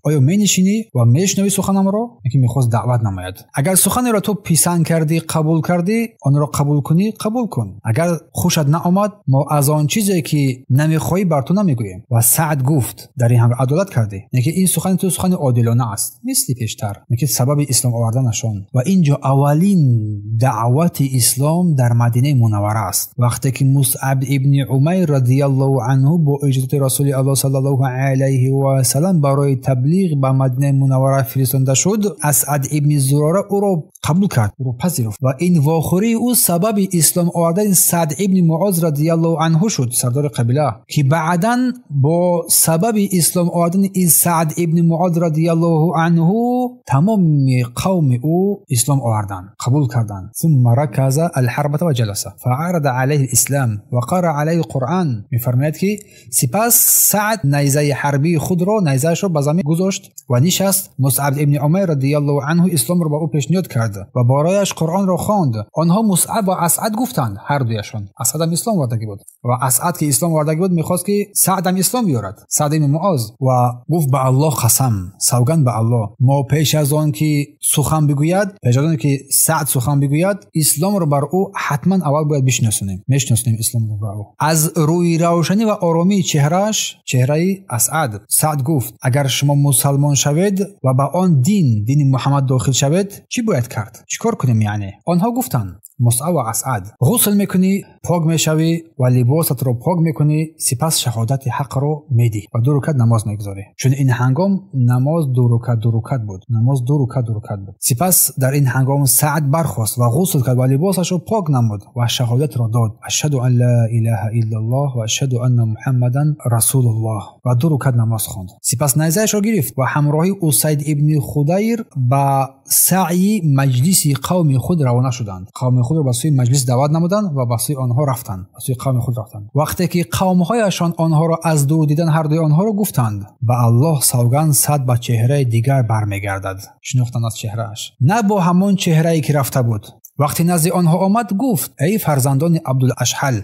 оё менишинӣ ва мешунавӣ суханамро? Яъне мехост даъват намояд. Агар суханеро ту писанд кардӣ, қабул кардӣ, онро қабул кунӣ, қабул кун. Агар хушат наомад, мо аз он чизе ки намехоҳӣ бар ту намегӯем. Ва Саъд гуфт дар ин ҳангом адолат кардӣ, яъне ин сухани ту сухани одилона аст, мисли пештар, яъне сабаби ислом оварданашон. Ва инҷо аввалин даъвати ислом дар Мадинаи Мунаввара аст. Вақте ки Мусъаб ибни Умайр радияллоҳу анҳу бо иҷозати Расули Аллоҳ саллаллоҳу алайҳи васаллам барои таблиғ ба Мадинаи Мунаввара фиристонда шуд, Асъад ибни Зурора ӯро қабул кард, ӯро пазируфт ва ин вохӯрии ӯ сабаби ислом овардани Саъд ибни Муоз радияллоҳу анҳу шуд, сардори қабила, ки баъдан бо сабаби ислом овардани ин Саъд ибни Муоз радияллоҳу анҳу тамоми қавми ӯ ислом оварданд, қабул карданд. ثم ركز الحربة وجلس فعرض عليه الإسلام وقرأ عليه القرآن. میفرماید که سپس سعد نیزه حربی خود را، نیزه‌اش را به زمین گذاشت و نشست. مصعب ابن عمیر رضی الله عنه اسلام را به او پیشنهاد کرد و برایش قرآن را خواند. آنها مصعب و اسعد گفتند، هر دویشان. اسعد هم اسلام آوردگی بود و اسعد که اسلام آوردگی بود میخواست که سعد هم اسلام بیارد، سعد ابن معاذ، و گفت به الله قسم، سوگند به الله، ما پیش از آن که سخن بگوید، پیش از آن که سعد سخن بگوید، اسلام را بر او حتما اول باید بشناسونیم، میشناسونیم اسلام را بر او. از روی روشنی و آرامی چهرهش، چهره اسعد، سعد گفت اگر شما مسلمان شوید و به آن دین، دین محمد داخل شوید، چی باید کرد؟ چیکار کنیم یعنی؟ آنها گفتند Мусъаб ва Асъад. Ғусл мекунӣ, пок мешавӣ ва либосатро пок мекунӣ, сипас шаҳодати ҳақро медиҳӣ ва 2 ракъат намоз мегузорӣ. Чун ин ҳангом намоз 2 ракъат 2 ракъат буд. Намоз 2 ракъат 2 ракъат буд. Сипас дар ин ҳангом Саъд бархост ва ғусл кард ва либосашро пок намуд ва шаҳодатро дод. Ашҳаду ан ла илаҳа иллаллоҳ ва ашҳаду анна Муҳаммадан расулуллоҳ ва 2 ракъат намоз хонд. Сипас найзаашро гирифт ва ҳамроҳи Усайд ибни Худайр ба саъи маҷлиси қавми худ равона шуданд. Қавми худро ба сӯи маҷлис даъват намуданд ва ба сӯи онҳо рафтанд, ба сӯи қавми худ рафтанд. Вақте ки қавмҳояшон онҳоро аз дур дидан, ҳар дуи онҳоро гуфтанд: ба Аллоҳ савганд, Саъд ба чеҳраи дигар бармегардад. Шинохтанд аз чеҳрааш, на бо ҳамон чеҳрае ки рафта буд. Вақте назди онҳо омад, гуфт: эй фарзандони Абдулашҳал,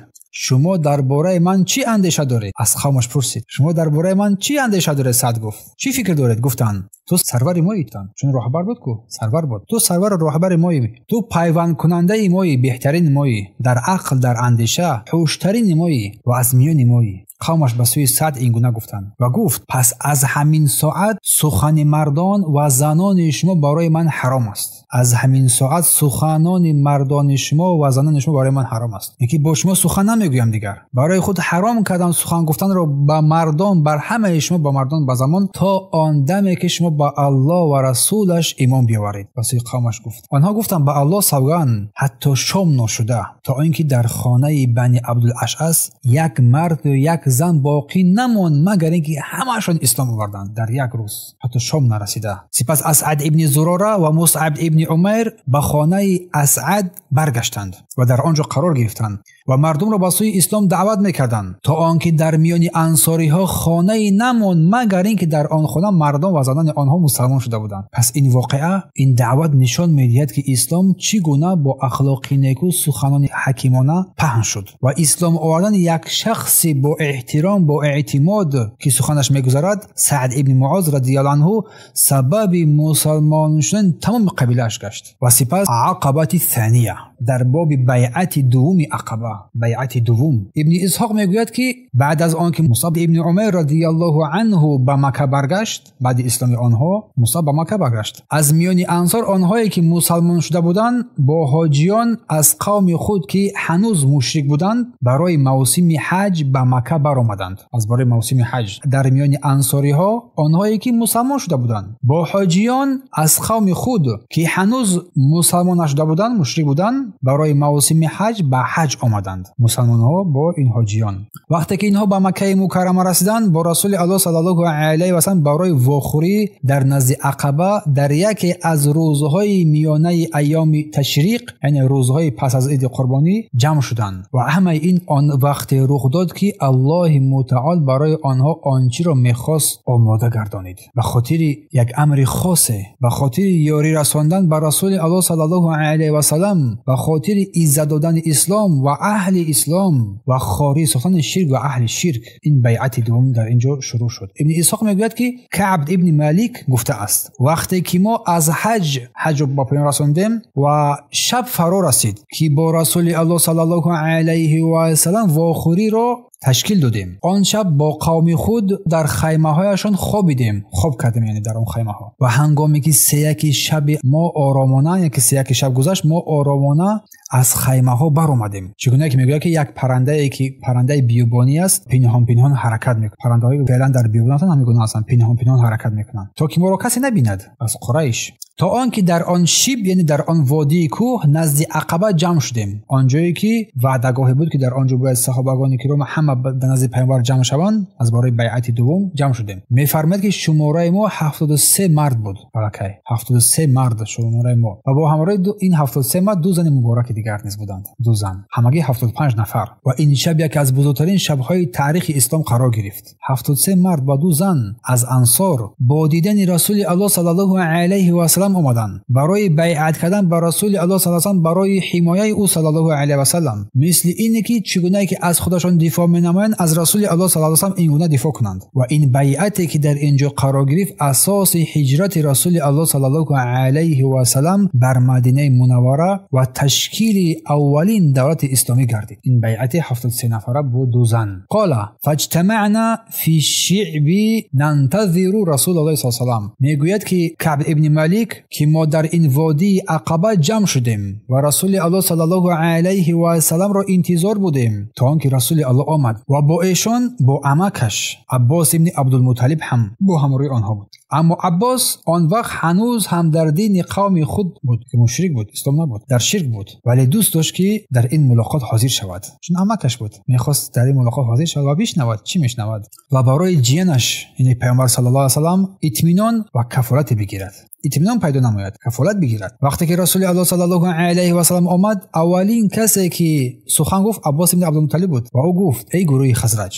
шумо дар бораи ман чӣ андеша доред? Аз қавмаш пурсид: шумо дар бораи ман чӣ андеша доред? Саъд гуфт: чӣ фикр доред? Гуфтанд: ту сарвари моӣ. Чун роҳбар буд ку, сарвар буд. Ту сарвар роҳбари моӣ, ту пайвандкунандаи моӣ, беҳтарин моӣ, дар ақл, дар андеша ҳуштарини моӣ ва аз миёни моӣ. Қавмаш ба сӯи Саъд ин гуна гуфтанд ва гуфт: пас аз ҳамин соат сухани мардон ва занони шумо барои ман ҳаром аст. Аз ҳамин соат суханони мардони шумо ва занони шумо барои ман ҳаром аст. Яъне бо шумо сухан намегӯям дигар. Барои худ ҳаром кардам сухан гуфтанро ба мардон, бар ҳамаи шумо, ба мардон, ба замон, то он даме ки шумо ба Аллоҳ ва расулаш имон биёваред. Ба сӯи қавмаш гуфт. Онҳо гуфтанд: ба Аллоҳ савганд, ҳатто шом ношуда, то инки дар хонаи Бани Абдулашъас як мард ва як зан боқӣ намонд, магар инки ҳамаашон ислом оварданд дар як рӯз, ҳатто шом нарасида. Сипас Асъад ибни Зурора ва Мусъаб ибни Умайр ба хонаи Асъад баргаштанд ва дар он ҷо қарор гирифтанд ва мардумро ба сӯи ислом даъват мекарданд, то он ки дар миёни ансориҳо хонае намонд, магар инки дар он хона мардон ва занони онҳо мусалмон шуда буданд. Пас ин воқеа, ин даъват нишон медиҳад ки ислом чӣ гуна бо ахлоқи неку суханони ҳакимона паҳн шуд ва ислом овардани як шахси бо эҳтиром, бо эътимод ки суханаш мегузарад, Саъд ибни Муоз радияллоҳу анҳу сабаби мусалмон шудани тамоми қабилааш гашт. Ва сипас Ақабати Сания, дар боби байъати дуввуми Ақаба, байъати дуввум, Ибни Исҳоқ мегӯяд ки баъд аз он ки Мусъаб ибни Умайр радияллоҳу анҳу ба Макка баргашт, баъди исломи онҳо Мусъаб ба Макка баргашт. Аз миёни ансор онҳое ки мусалмон шуда буданд, бо ҳоҷиён аз қавми худ ки ҳанӯз мушрик буданд, барои мавсими ҳаҷ ба Макка баромаданд. Аз барои мавсими ҳаҷ дар миёни ансориҳо онҳое ки мусалмон шуда буданд, бо ҳоҷиён аз қавми худ ки ҳанӯз мусалмон нашуда буданд, мушрик буданд, барои мавсими ҳаҷ ба ҳаҷ омаданд. Мусалмонҳо бо ин ҳоҷиён. Вақте ки инҳо ба Маккаи Мукаррама расиданд, бо Расули Аллоҳ саллаллоҳу алайҳи васаллам барои вохӯрӣ дар назди Ақаба дар яке аз рӯзҳои миёнаи айёми ташриқ, яъне рӯзҳои пас аз иди қурбонӣ, ҷамъ шуданд. Ва ҳамаи ин он вақте рух дод ки Аллоҳи мутаол барои онҳо он чиро мехост омода гардонид. Ба хотири як амри хосе, ба хотири ёрӣ расондан ба Расули Аллоҳ саллаллоҳу алайҳи васаллам, ба хотири иззат додани ислом ва аҳли ислом ва хорӣ сохтани ширк ва аҳли ширк, ин байъати дуввум дар инҷо шурӯъ шуд. Ибни Исҳоқ мегӯяд ки Каъб ибни Малик гуфтааст: вақте ки мо аз ҳаҷро ба поён расондем ва шаб фаро расид ки бо Расули Аллоҳ саллаллоҳу алайҳи васаллам вохӯриро ташкил додем, он шаб бо қавми худ дар хаймаҳояшон хобидем, хоб кардем, яъне дар он хаймаҳо. Ва ҳангоме ки сеяки шаби мо оромона, яъне ки сеяки шаб гузашт, мо оромона аз хаймаҳо баромадем. Чигуна ки мегӯяд ки як парандае ки парандаи биёбонӣ аст, пинҳон пинҳон ҳаракат мекунад. Парандаҳои феълан дар биёбон ҳастанд, ҳамин гуна ҳастанд, пинҳон пинҳон ҳаракат мекунанд, то ки моро касе набинад аз Қурайш. То он ки дар он шиб, яъне дар он водии кӯҳ назди Ақаба ҷамъ шудем, он ҷое ки ваъдагоҳе буд ки дар он ҷо бояд саҳобагони киром ҳама дар назди паёмбар ҷамъ шаванд, аз барои байъати дуввум ҷамъ шудем. Мефармояд ки шумораи мо 73 мард буд. Алакай 73 мард шумораи мо, ва бо ҳамроҳи ин 73 мард ду зани мубораки дигар низ буданд, ду зан, ҳамагӣ 75 нафар. Ва ин шаб яке аз бузургтарин шабҳои таърихи ислом қарор гирифт. 73 мард ва ду зан аз ансор бо дидани Расули Аллоҳ саллаллоҳу алайҳи васаллам омаданд барои байъат кардан ба Расули Аллоҳ саллаллоҳу алайҳи васаллам, барои ҳимояи ӯ саллаллоҳу алайҳи васаллам, мисли ине ки чӣ гунае ки аз худашон дифоъ менамоянд, аз Расули Аллоҳ саллаллоҳу алайҳи васаллам ин гуна дифоъ кунанд. Ва ин байъате ки дар ин ҷо қарор гирифт асоси ҳиҷрати Расули Аллоҳ саллаллоҳу алайҳи васаллам бар Мадинаи Мунаввара ва ташкили аввалин давлати исломӣ гардид. Ин байъати 73 нафара бо ду зан. Қола фаҷтамаъна фи шиъби нантазиру Расулаллоҳи саллаллоҳу алайҳи васаллам. Мегӯяд ки Каъб ибни Малик ки мо дар ин водии Ақаба ҷамъ шудем ва Расули Аллоҳ саллаллоҳу алайҳи васалламро интизор будем то он ки Расули Аллоҳ омад ва бо эшон бо амакаш Аббос ибни Абдулмуталиб ҳам бо ҳамроҳи онҳо буд. Аммо Аббос он вақт ҳанӯз ҳам дар дини қавми худ буд ки мушрик буд, ислом набуд, дар ширк буд, вале дӯст дошт ки дар ин мулоқот ҳозир шавад, чун амакаш буд, мехост дар ин мулоқот ҳозир шавад ва бишнавад чӣ мешнавад ва барои ҷиянаш яъне Паёмбар саллаллоҳу алайҳи васаллам итминон ва кафолат бигирад, итминон пайдо намояд, кафолат бигирад. Вақте ки Расули Аллоҳ саллаллоҳу алайҳи васаллам омад, аввалин касе ки сухан гуфт Аббос ибни Абдулмуталиб буд ва ӯ гуфт: эй гурӯҳи Хазраҷ.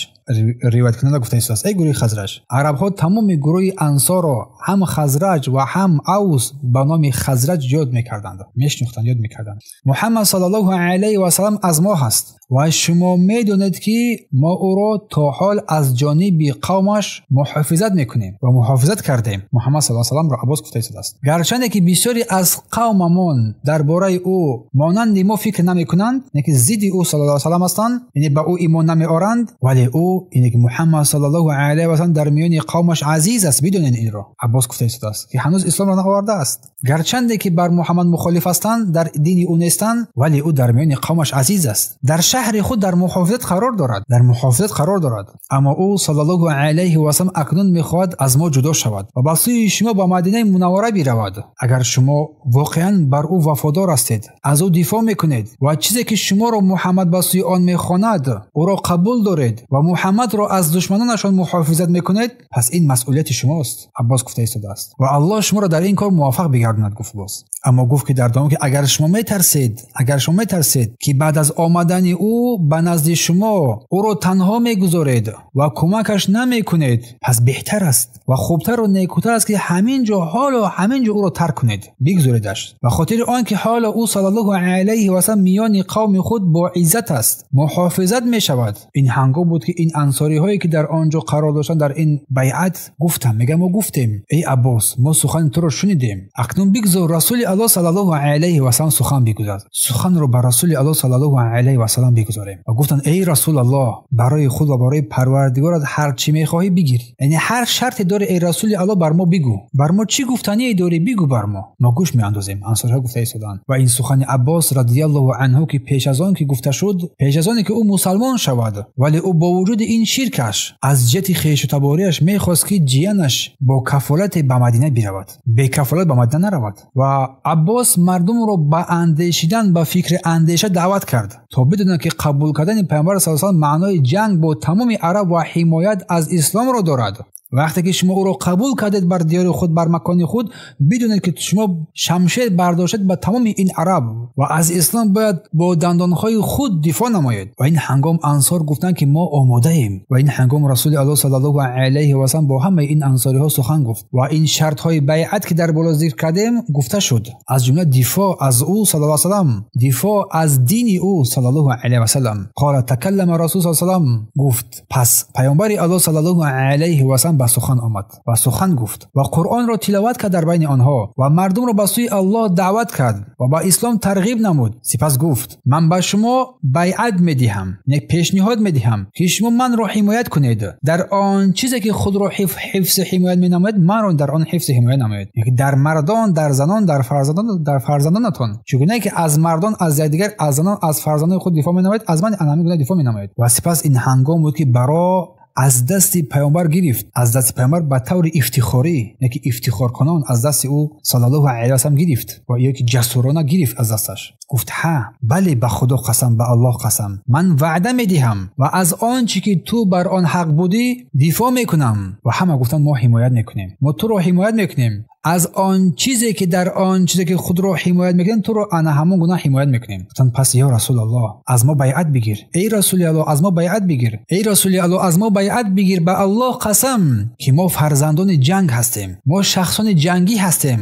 Ривояткунанда гуфта истодааст: эй гурӯҳи Хазраҷ. Арабҳо тамоми гурӯҳи Ансорро ҳам Хазраҷ ва ҳам Авс ба номи Хазраҷ ёд мекарданд, мешинохтанд, ёд мекарданд. Муҳаммад саллаллоҳу алайҳи васаллам аз мо ҳаст ва шумо медонед ки мо ӯро то ҳол аз ҷониби қавмаш муҳофизат мекунем ва муҳофизат кардем. Муҳаммад саллаллоҳу алайҳи васалламро Аббос гуфта истодааст. Гарчанде ки бисёре аз қавмамон дар бораи ӯ монанди мо фикр намекунанд, яъне ки зидди ӯ саллаллоҳу алайҳи васаллам ҳастанд, яъне ба ӯ имон намеоранд, вале ӯ яъне ки Муҳаммад саллаллоҳу алайҳи васаллам дар миёни қавмаш азиз аст, бидонед инро. Аббос гуфта истодааст ки ҳанӯз исломро наовардааст. Гарчанде ки бар Муҳаммад мухолиф ҳастанд, дар дини ӯ нестанд, вале ӯ дар миёни қавмаш азиз аст, дар шаҳри худ дар муҳофизат қарор дорад, дар муҳофизат қарор дорад. Аммо ӯ саллаллоҳу алайҳи васаллам акнун мехоҳад аз мо ҷудо шавад ва ба сӯи шумо ба Мадинаи Мунаввара биравад. Агар шумо воқеан бар ӯ вафодор ҳастед, аз ӯ дифоъ мекунед ва чизе ки шуморо Муҳаммад ба сӯи он мехонад, ӯро қабул доред ва Муҳаммадро аз душманонашон муҳофизат мекунед, пас ин масъулияти шумост. Аббос гуфта истодааст ва Аллоҳ шуморо дар ин кор муваффақ бигардонад, гуфт боз. Аммо гуфт ки дар дом ки агар шумо метарсед ки баъд аз омадани ӯ ба назди шумо ӯро танҳо мегузоред ва кӯмакаш намекунед, пас беҳтар аст ва хубтар ва некутар аст ки ҳамин ҷо ҳоло ҳамин ҷо ӯро тарк кунед, бигузоредаш, ба хотири он ки ҳоло ӯ саллаллоҳу алайҳи васаллам миёни қавми худ бо иззат аст, муҳофизат мешавад. Ин ҳангом буд ки ин ансориҳое ки дар он ҷо қарор доштанд дар ин байъат гуфтанд, мегӯям мо гуфтем: эй Аббос, мо сухани туро шунидем, акнун бигзор Расули Аллоҳ саллаллоҳу алайҳи васаллам сухан бигузорад, суханро ба Расули Аллоҳ саллаллоҳу алайҳи васаллам бигузорем. Ва гуфтанд: эй Расулаллоҳ, барои худ ва барои Парвардигорат ҳар чӣ мехоҳӣ бигир, яъне ҳар шарте дорӣ эй Расули Аллоҳ бар мо бигӯ, бар мо чӣ гуфтание дорӣ бигӯ бар мо, мо гӯш меандозем. Ансорҳо гуфта истоданд. Ва ин сухани Аббос радиаллоҳу анҳу ки пеш аз он ки гуфта шуд, пеш аз оне ки ӯ мусалмон шавад, вале ӯ бо вуҷуди ин ширкаш аз ҷиҳати хешу табориаш мехост ки ҷиянаш бо кафолате ба Мадина биравад, бекафолат ба Мадина наравад. Ва Аббос мардумро ба андешидан, ба фикри андеша даъват кард то бидонанд ки қабул кардани Паёмбар саллаллоҳу алайҳи васаллам маънои ҷанг бо тамоми араб ва ҳимоят аз исломро дорад. Вақте ки шумо ӯро қабул кардед бар диёри худ, бар макони худ, бидонед ки шумо шамшер бардоштед ба тамоми ин араб ва аз ислом бояд бо дандонҳои худ дифоъ намоед. Ва ин ҳангом ансор гуфтанд ки мо омодаем. Ва ин ҳангом Расули Аллоҳ саллаллоҳу алайҳи васаллам бо ҳамаи ин ансориҳо сухан гуфт ва ин шартҳои байъат ки дар боло зикр кардем гуфта шуд, аз ҷумла дифоъ аз ӯ саллаллоҳу алайҳи васаллам, дифоъ аз дини ӯ саллаллоҳу алайҳи васаллам. Қала такаллама Расул саллаллоҳу алайҳи васаллам, гуфт пас Паёмбари Аллоҳ саллаллоҳу алайҳи васаллам ба сухан омад ва сухан гуфт ва Қуръонро тиловат кард дар байни онҳо ва мардумро ба сӯи Аллоҳ даъват кард ва ба ислом тарғиб намуд. Сипас гуфт: ман ба шумо байъат медиҳам, як пешниҳод медиҳам ки шумо манро ҳимоят кунед дар он чизе ки худро ҳифзи ҳимоят менамояд, манро дар он ҳифзи ҳимоят намоед, яъне дар мардон, дар занон, дар фарзандон, дар фарзандонатон. Чунки ки аз мардон, аз якдигар, аз занон, аз фарзандони худ дифоъ менамояд, аз ман ҳамин гуна дифоъ менамояд. Ва сипас ин ҳангом буд ки баро аз дасти Паёмбар гирифт, аз дасти Паёмбар ба таври ифтихорӣ, яъне ки ифтихоркунон аз дасти ӯ саллаллоҳу алайҳи васаллам гирифт ва яке ҷасурона гирифт аз дасташ. Гуфт: ҳа, бале, ба Худо қасам, ба Аллоҳ қасам, ман ваъда медиҳам ва аз он чӣ ки ту бар он ҳақ будӣ дифоъ мекунам. Ва ҳама гуфтанд: мо ҳимоят мекунем, мо туро ҳимоят мекунем аз он чизе ки дар он чизе ки худро ҳимоят мекунем, туро ана ҳамон гуна ҳимоят мекунем. Гуфтанд: пас ё Расулаллоҳ, аз мо байъат бигир. Эй Расули Аллоҳ, аз мо байъат бигир. Эй Расули Аллоҳ, аз мо байъат бигир, ба Аллоҳ қасам ки мо фарзандони ҷанг ҳастем, мо шахсони ҷангӣ ҳастем.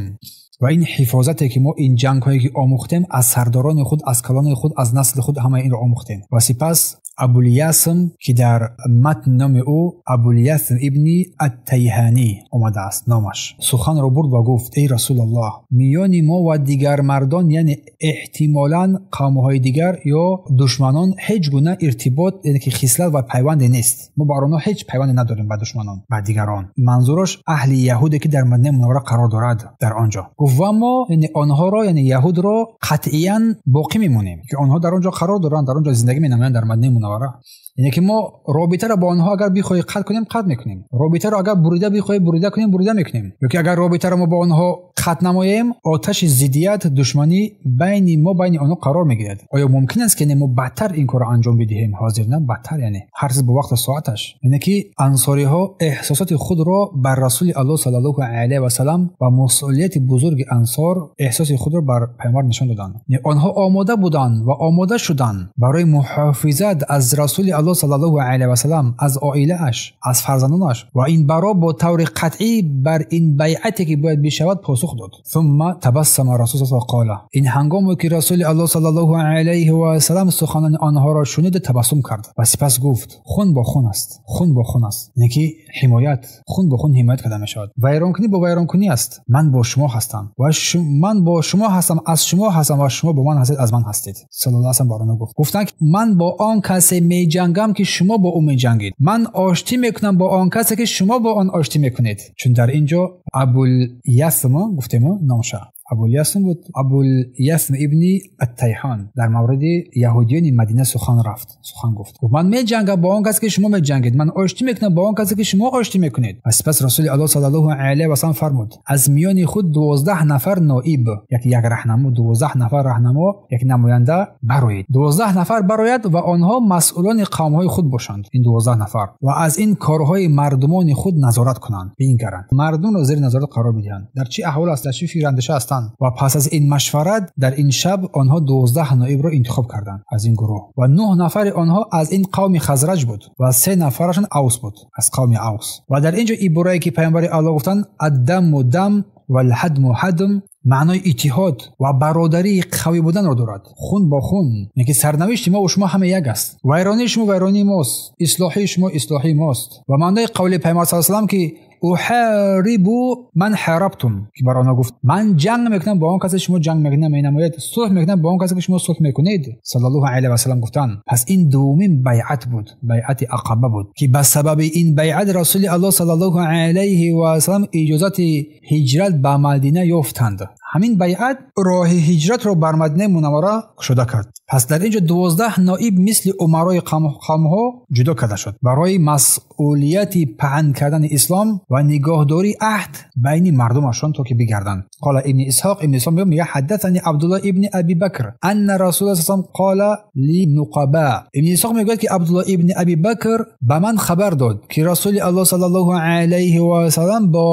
Ва ин ҳифозате ки мо ин ҷангҳое ки омӯхтем аз сардорони худ, аз калони худ, аз насли худ, ҳамаи инро омӯхтем. Ва сипас Абулиясм, ки дар матн номи ӯ Абулиясм ибни ат-Тайҳонӣ омадааст номаш, суханро бурд ва гуфт: эй Расулуллоҳ, миёни мо ва дигар мардон, яъне эҳтимолан қавмҳои дигар ё душманон, ҳеҷ гуна иртибот, яъне ки хислат ва пайванде нест. Мо бар онҳо ҳеҷ пайванде надорем, ба душманон, ба дигарон. Манзураш аҳли яҳуде ки дар Мадинаи Мунаввара қарор дорад дар он ҷо. Гуфт: ва мо, яъне онҳоро, яъне яҳудро қатъиян боқӣ мемонем, ки онҳо дар он ҷо қарор доранд, дар он ҷо зиндагӣ менамоянд дар Мадинаи Мунаввара. Яъне ки мо робитаро бо онҳо агар бихоҳем қатъ кунем, қатъ мекунем. Робитаро агар бурида бихоҳем бурида кунем, бурида мекунем. Ё ки агар робитаро мо бо онҳо қатъ намоем, оташи зиддият, душманӣ байни мо, байни онҳо қарор мегирад. Оё мумкин аст ки мо бадтар ин корро анҷом бидиҳем? Ҳозир на, бадтар, яъне ҳар чиз бо вақту соаташ. Яъне ки ансориҳо эҳсосоти худро бар Расули Аллоҳ саллаллоҳу алайҳи васаллам ва масъулияти бузурги ансор эҳсоси худро бар паёмбар нишон доданд. Онҳо омода буданд ва омода шуданд барои муҳофизат аз Расули Аллоҳ саллаллоҳу алайҳи васаллам, аз оилааш, аз фарзандонаш, ва ин баро бо таври қатъӣ бар ин байъате ки бояд бишавад посух дод. Сумма табассама Расулуллоҳ ва қола. Ин ҳангоме ки Расули Аллоҳ саллаллоҳу алайҳи васаллам суханони онҳоро шунид, табассум кард ва сипас гуфт: хун бо хун аст, хун бо хун аст. Яъне ки ҳимоят, хун бо хун ҳимоят карда мешавад. Вайронкунӣ бо вайронкунӣ аст. Ман бо шумо ҳастам ва ман бо шумо ҳастам, аз шумо ҳастам ва шумо бо ман ҳастед, аз ман ҳастед. Саллаллоҳу алайҳи васаллам бар онҳо гуфт. Гуфтанд: ман бо он касе меҷангам ки шумо бо ӯ меҷангед. Ман оштӣ мекунам бо он касе ки шумо бо он оштӣ мекунед. Чун дар инҷо Абулясм гуфтем номша. Абулясм буд, Абулясм ибни ат-Тайҳон дар мавриди яҳудиёни Мадина сухан рафт, сухан гуфт. Гуфт: ман меҷангам бо он касе ки шумо меҷангед, ман оштӣ мекунам бо он касе ки шумо оштӣ мекунед. Ва сипас Расули Аллоҳ саллаллоҳу алайҳи васаллам фармуд: аз миёни худ 12 нафар ноиб, як раҳнамо, 12 нафар раҳнамо, як намоянда бароед. 12 нафар барояд ва онҳо масъулони қавмҳои худ бошанд. Ин 12 нафар ва аз ин корҳои мардумони худ назорат кунанд, бингаранд, мардумро зери назорат қарор бидиҳанд, дар чӣ аҳвол аст, дар чӣ фикр андеша ҳастанд. Ва пас аз ин машварат дар ин шаб онҳо 12 ноибро интихоб карданд аз ин гурӯҳ ва 9 нафари онҳо аз ин қавми Хазраҷ буд ва 3 нафарашон Авс буд, аз қавми Авс. Ва дар инҷо иборае ки паёмбари Аллоҳ гуфтанд: аддаму дам валҳадму ҳадм, маънои иттиҳод ва бародарии қавӣ буданро дорад. Хун бо хун, яъне ки сарнавишти мо ва шумо ҳама як аст. Вайронии шумо вайронии мост, ислоҳии шумо ислоҳии мост. Ва маънои қавли паёмбар саллаллоҳу алайҳи васаллам ки уҳарибу ман ҳарабтум, ки бар онҳо гуфт: ман ҷанг мекунам бо он касе шумо ҷанг менамоед, сулҳ мекунам бо он касе ки шумо сулҳ мекунед. Саллаллоҳу алайҳи васаллам гуфтанд. Пас ин дуввумин байъат буд, байъати Ақаба буд, ки ба сабаби ин байъат Расули Аллоҳ саллаллоҳу алайҳи васаллам иҷозати ҳиҷрат ба Мадина ёфтанд. Ҳамин байъат роҳи ҳиҷратро бар Мадинаи Мунаввара кушода кард. Пас дар инҷо 12 ноиб мисли умарои қавмҳо ҷудо карда шуд барои масъулияти паҳн кардани ислом ва нигоҳдории аҳд байни мардумашон то ки бигарданд. Қола ибни Исҳоқ, ибни Исҳоқ мегӯяд: ҳаддасани Абдуллоҳ ибни Аби Бакр анна Расулуллоҳ саллаллоҳу алайҳи васаллам қола линуқаба. Ибни Исҳоқ мегӯяд ки Абдуллоҳ ибни Аби Бакр ба ман хабар дод ки Расули Аллоҳ саллаллоҳу алайҳи васаллам бо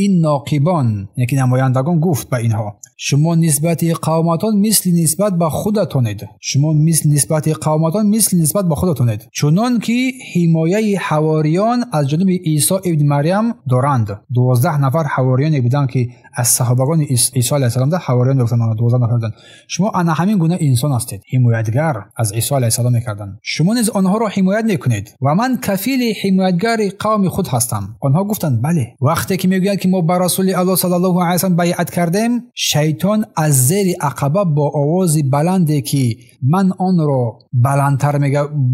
ин ноқибон, яъне ки намояндагон, гуфт ба инҳо: шумо нисбати қавматон мисли нисбат ба худатонед. Шумо мисли нисбати қавматон мисли нисбат ба худатонед, чунон ки ҳимояи ҳавориён аз ҷониби Исо ибни Марям доранд. 12 нафар ҳавориёне буданд ки аз саҳобагони Исо алайҳиссалом ҳавориён гуфтанд, 12 нафар буданд. Шумо ана ҳамин гуна инсон ҳастед, ҳимоятгар аз Исо алайҳиссалом мекарданд. Шумо низ онҳоро ҳимоят мекунед ва ман кафили ҳимоятгари қавми худ ҳастам. Онҳо гуфтанд: бале. Вақте ки мегӯянд ки мо ба Расули Аллоҳ саллаллоҳу алайҳи васаллам байъат кардем, шайтон аз зери ақаба бо овози баланде ки ман онро баландтар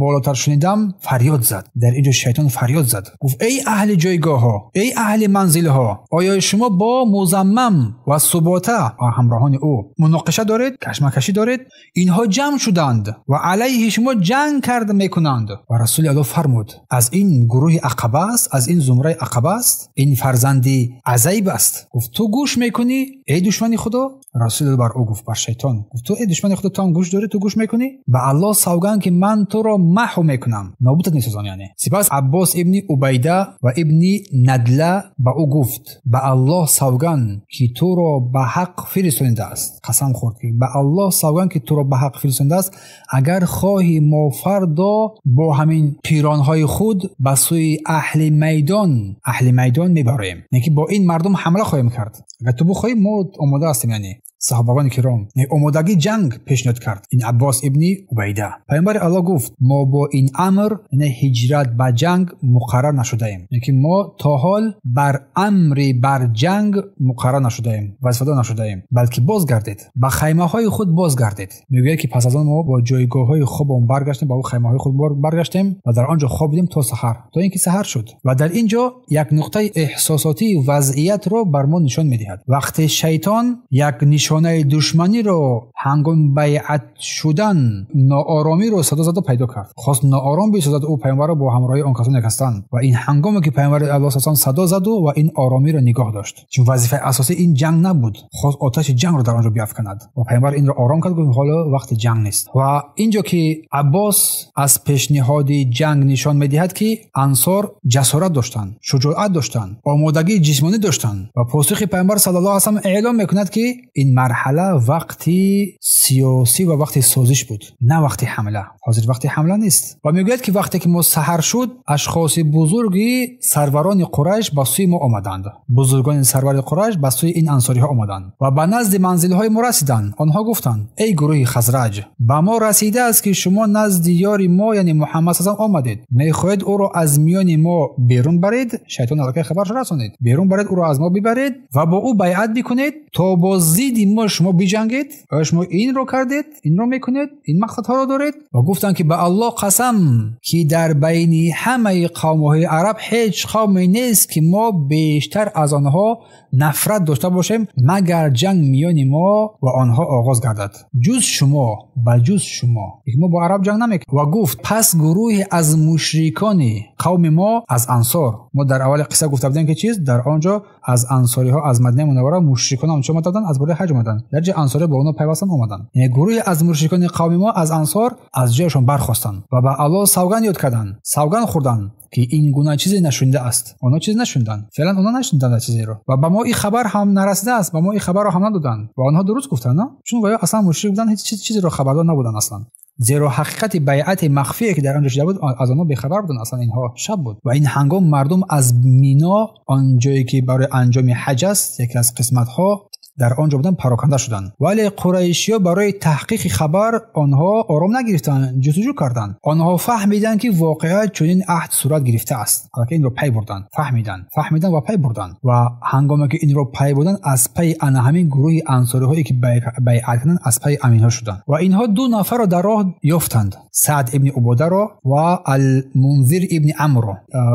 болотар шунидам фарёд зад. Дар инҷо шайтон фарёд зад, гуфт: эй аҳли ҷойгоҳҳо, эй аҳли манзилҳо, оё шумо бо музаммам ва субота ҳамроҳони ӯ муноқиша доред, кашмакашӣ доред? Инҳо ҷамъ шуданд ва алайҳи шумо ҷанг карда мекунанд. Ва Расули Аллоҳ фармуд: аз ин гурӯҳи ақаба аст, аз ин зумраи ақаба аст, ин фарзанди азайб аст. Гуфт: ту гӯш мекунӣ, эй душмани Худо? Расул бар ӯ гуфт, бар шайтон гуфт: ту эй душмани Худо, ту ҳам гӯш дорӣ, ту гӯш мекунӣ? Ба Аллоҳ савганд ки ман туро маҳв мекунам, нобудат месозам. Яъне сипас Аббос ибни Убайда ва ибни Надла ба ӯ гуфт: ба Аллоҳ савганд ки туро ба ҳақ фиристонидааст. Қасам хӯрд ки ба Аллоҳ савганд ки туро ба ҳақ фиристонидааст, агар хоҳӣ мо фардо бо ҳамин пиронҳои худ ба сӯи аҳли майдон мебароем, яъне ки бо ин мардум ҳамла хоҳем кард. Агар ту бихоҳӣ мо омода ҳастем. Яъне Саҳобагони киром омодагии ҷанг пешниҳод кард ин Аббос ибни Убайда. Паёмбари Аллоҳ гуфт: мо бо ин амр, яъне ҳиҷрат ба ҷанг, муқаррар нашудаем, яъне ки мо то ҳол бар амри бар ҷанг муқаррар нашудаем, вазифадор нашудаем, балки бозгардед, ба хаймаҳои худ бозгардед. Мегӯяд ки пас аз он мо бо ҷойгоҳҳои хобон баргаштем, ба он хаймаҳои худ баргаштем ва дар он ҷо хобидем то саҳар, то инки саҳар шуд. Ва дар ин ҷо як нуқтаи эҳсосотии вазъиятро бар мо нишон медиҳад. Вақте шайтон як нишонаи душманиро ҳангоми байъат шудан нооромиро садо зада пайдо кард, хост ноором бисозад ӯ паёмбарро бо ҳамроҳии он касоне ки ҳастанд. Ва ин ҳангоме ки паёмбари Аллоҳ саллаллоҳу садо заду ва ин оромиро нигоҳ дошт, чун вазифаи асосӣ ин ҷанг набуд, хост оташи ҷангро дар он ҷо биафканад. Ва паёмбар инро ором кард, гуфт ҳоло вақти ҷанг нест. Ва инҷо ки Аббос аз пешниҳоди ҷанг нишон медиҳад ки ансор ҷасорат доштанд, шуҷоат доштанд, омодагии ҷисмонӣ доштанд. Ва посухи паёмбар саллаллоҳу алайҳи васаллам эълом мекунад ки ин марҳала вақти сиёсӣ ва вақти созиш буд, на вақти ҳамла. Ҳозир вақти ҳамла нест. Ва мегӯяд ки вақте ки мо саҳар шуд, ашхоси бузурги сарварони Қурайш ба сӯи мо омаданд. Бузургони сарвари Қурайш ба сӯи ин ансориҳо омаданд ва ба назди манзилҳои мо расиданд. Онҳо гуфтанд: эй гурӯҳи Хазраҷ, ба мо расидааст ки шумо назди ёри мо, яъне Муҳаммад саллаллоҳу алайҳи васаллам омадед. Мехоҳед ӯро аз миёни мо берун баред? Шайтон аллакай хабарш расонид. Берун баред, ӯро аз мо бибаред ва бо ӯ байъат бикунед то бо зидди мо шумо биҷангед. Оё шумо инро кардед? Инро мекунед? Ин мақсадҳоро доред? Ва гуфтанд ки ба Аллоҳ қасам ки дар байни ҳамаи қавмҳои араб ҳеҷ қавме нест ки мо бештар аз онҳо нафрат дошта бошем, магар ҷанг миёни мо ва онҳо оғоз гардад. Ҷуз шумо, ба ҷуз шумо. Мо бо араб ҷанг намекунем. Ва гуфт: пас гурӯҳе аз мушрикони қавми мо, аз ансор, мо дар аввали қисса гуфта будем ки чиз дар он ҷо аз ансориҳо аз Мадинаи Мунаввара мушрикон ҳам чӣ омаданд? Аз барои ҳаҷ омаданд. Дар ҷо ансориҳо бо онҳо пайвастанд, омаданд. Яъне гурӯҳе аз мушрикони қавми мо аз ансор аз ҷойшон бархостанд ва ба Аллоҳ савганд ёд карданд, савганд хӯрданд ки ин гуна чизе нашунида аст. Онҳо чиз нашуниданд, феълан онҳо нашуниданд чизеро ва ба мо ин хабар ҳам нарасидааст, ба мо ин хабарро ҳам надоданд. Ва онҳо дуруст гуфтанд, на? Чун ва аслан мушрик буданд, ҳеҷ чизеро хабардор набуданд аслан. Зеро ҳақиқати байъати махфие ки дар он ҷо шуда буд аз онҳо бехабар буданд аслан. Инҳо шаб буд ва ин ҳангом мардум аз Мино, он ҷое ки барои анҷоми ҳаҷ аст, яке аз қисматҳо, дар он ҷо буданд, пароканда шуданд. Вале қурайшиҳо барои таҳқиқи хабар онҳо ором нагирифтанд, ҷустуҷӯ карданд. Онҳо фаҳмиданд ки воқеа чунин аҳд сурат гирифтааст. Аллакай инро пай бурданд, фаҳмиданд ва пай бурданд. Ва ҳангоме ки инро пай бурданд, аз пайи ана ҳамин гурӯҳи ансориҳое ки байъат карданд, аз пайи аминҳо шуданд. Ва инҳо ду нафарро дар роҳ ёфтанд: Саъд ибни Убодаро ва Алмунзир ибни Амрро,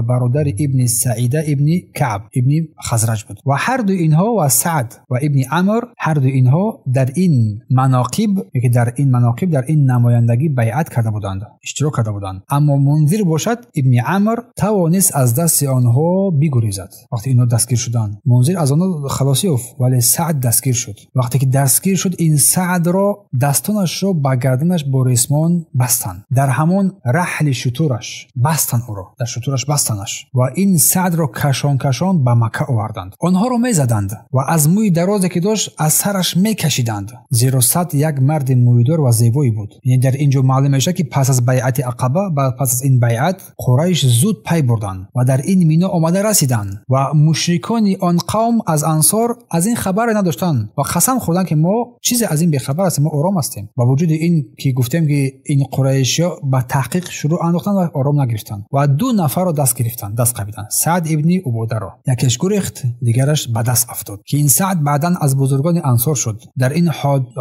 бародари ибни Саида ибни Каъб ибни Хазраҷ буд. Ва ҳар ду инҳо, ва Саъд ва ибни Амр, ҳар ду инҳо дар ин манақиб, ки дар ин манақиб, дар ин намояндагӣ байъат карда буданд, иштирок карда буданд. Аммо Мунзир бошад, ибни Амр тавонист аз дасти онҳо бигурезад. Вақте инҳо дастгир шуданд, Мунзир аз онҳо халосӣ ёфт, вале Саъд дастгир шуд. Вақте ки дастгир шуд, ин Саъдро дастонашро ба гарданаш бо ресмон бастанд. Дар ҳамон раҳли шутураш бастанд ӯро, дар шутураш бастанаш ва ин Саъдро кашон кашон ба Макка оварданд. Онҳоро мезаданд ва аз мӯи дарозе ки дошт аз сараш мекашиданд, зеро Саъд як марди мӯйдор ва зебое буд. Яъне дар ин ҷо маълум мешавад ки пас аз байъати Ақаба, пас аз ин байъат Қурайш зуд пай бурданд ва дар ин Мино омада расиданд ва мушрикони он қавм аз ансор аз ин хабаре надоштанд ва қасам хӯрданд ки мо чизе аз ин бехабар ҳастем, мо ором ҳастем. Ба вуҷуди ин ки гуфтем ки ин қурайшиҳо ба таҳқиқ шурӯъ андохтанд ва ором нагирифтанд ва ду нафарро даст гирифтанд, даст қабиданд: Саъд ибни Убодаро. Якеш гурехт, дигараш ба даст афтод ки ин Саъд баъдан аз бузургони ансор шуд. Дар ин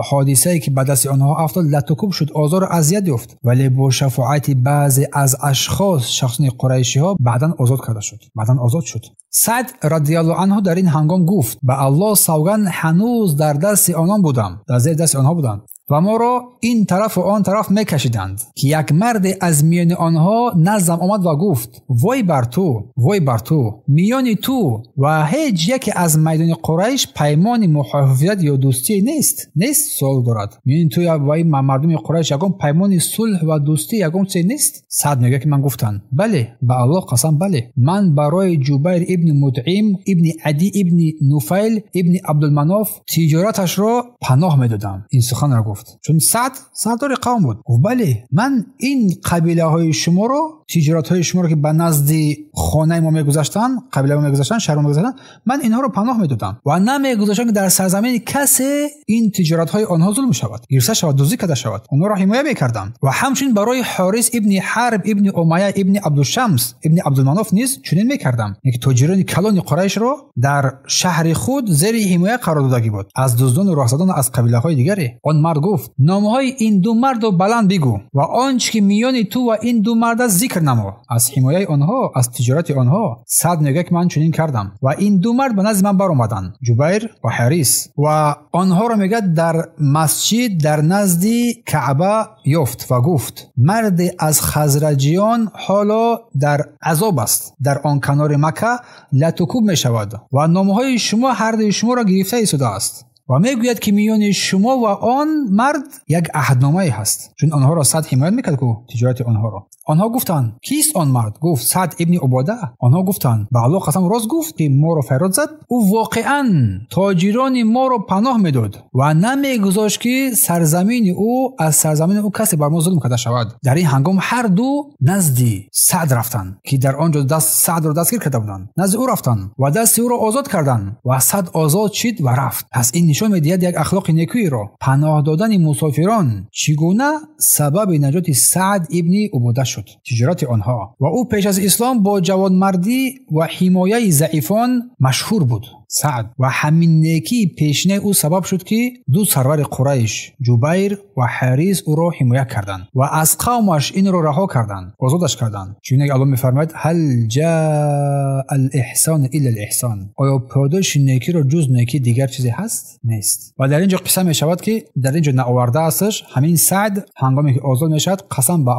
ҳодисае ки ба дасти онҳо афтод, латукуб шуд, озору азият ёфт, вале бо шафоати баъзе аз ашхос, шахсони қурайшиҳо, баъдан озод карда шуд, баъдан озод шуд. Саъд радиаллоҳу анҳу дар ин ҳангом гуфт: ба Аллоҳ савганд, ҳанӯз дар дасти онон будам, дар зери дасти онҳо будам ва моро ин тараф ва он тараф мекашиданд ки як марде аз миёни онҳо наздам омад ва гуфт: вой бар ту, вой бар ту, миёни ту ва ҳеҷ яке аз майдони Қурайш паймони муҳофизат ё дӯстӣ нест. Нест, суол дорад. Миёни ту ва ин мардуми Қурайш ягон паймони сулҳ ва дӯстӣ ягон чизе нест? Саъд мегӯяд ки ман гуфтам: бале, ба Аллоҳ қасам, бале, ман барои Ҷубайр ибни Мутъим ибни Ади ибни Нуфайл ибни Абдулманоф тиҷораташро паноҳ медодам. Ин суханро гуфт. гуфт, чун Саъд сардори қавм буд. Гуфт бале, ман ин қабилаҳои шуморо, тиҷоратҳои шуморо ки ба назди хонаи мо мегузаштанд, қабилаи мо мегузаштанд, шаҳри мо мегузаштанд, ман инҳоро паноҳ медодам ва намегузоштам ки дар сарзамини касе ин тиҷоратҳои онҳо зулм шавад, гирифта шавад, дуздӣ карда шавад. Онҳоро ҳимоя мекардам. Ва ҳамчунин барои Ҳорис ибни Ҳарб ибни Умайя ибни Абдушамс ибни Абдулманоф низ чунин мекардам, ки тоҷирони калони Қурайшро дар шаҳри худ зери ҳимоя қарор додагӣ буд аз дуздон ва роҳзадон аз қабилаҳои дигаре. Он мард гуфт номҳои ин ду мардро баланд бигӯ ва он чӣ ки миёни ту ва ин ду мард аст зикр намо. Аз ҳимояи онҳо, аз тиҷорати онҳо. Саъд мегӯяд ки ман чунин кардам ва ин ду мард ба назди ман баромаданд, Ҷубайр ва Ҳарис, ва онҳоро мегӯяд дар масҷид дар назди Каъба ёфт ва гуфт марде аз хазраҷиён ҳоло дар азоб аст, дар он канори Макка латукӯб мешавад ва номҳои шумо ҳардуи шуморо гирифта истодааст ва мегӯяд ки миёни шумо ва он мард як аҳдномае ҳаст. Чун онҳоро Саъд ҳимоят мекард ку тиҷорати онҳоро. Онҳо гуфтанд кист он мард? Гуфт Саъд ибни Убода. Онҳо гуфтанд ба Аллоҳ қасам рост гуфт ки моро файрод зад. Ӯ воқеан тоҷирони моро паноҳ медод ва намегузошт ки сарзамини ӯ аз сарзамини ӯ касе бар мо зулм карда шавад. Дар ин ҳангом ҳар ду назди Саъд рафтанд ки дар он ҷо Саъдро дастгир карда буданд. Назди ӯ рафтанд ва дасти ӯро озод карданд ва Саъд озод шид ва рафт. Пас ин нишон медиҳад як ахлоқи некӯиро. Паноҳ додани мусофирон чӣ гуна сабаби наҷоти Саъд ибни Убода шуд, тиҷорати онҳо. Ва ӯ пеш аз ислом бо ҷавонмардӣ ва ҳимояи заифон машҳур буд Саъд, ва ҳамин некии пешинаи ӯ сабаб шуд ки ду сарвари Қурайш Ҷубайр ва Ҳарис ӯро ҳимоя карданд ва аз қавмаш инро раҳо карданд, озодаш карданд. Чунин Аллоҳ мефармояд ҳал ҷаа ал-иҳсон илла ал-иҳсон, оё подоши некиро ҷуз некӣ дигар чизе ҳаст? Нест. Ва дар ин ҷо қисса мешавад ки дар ин ҷо наоварда асташ ҳамин Саъд ҳангоме ки озод мешавад қасам ба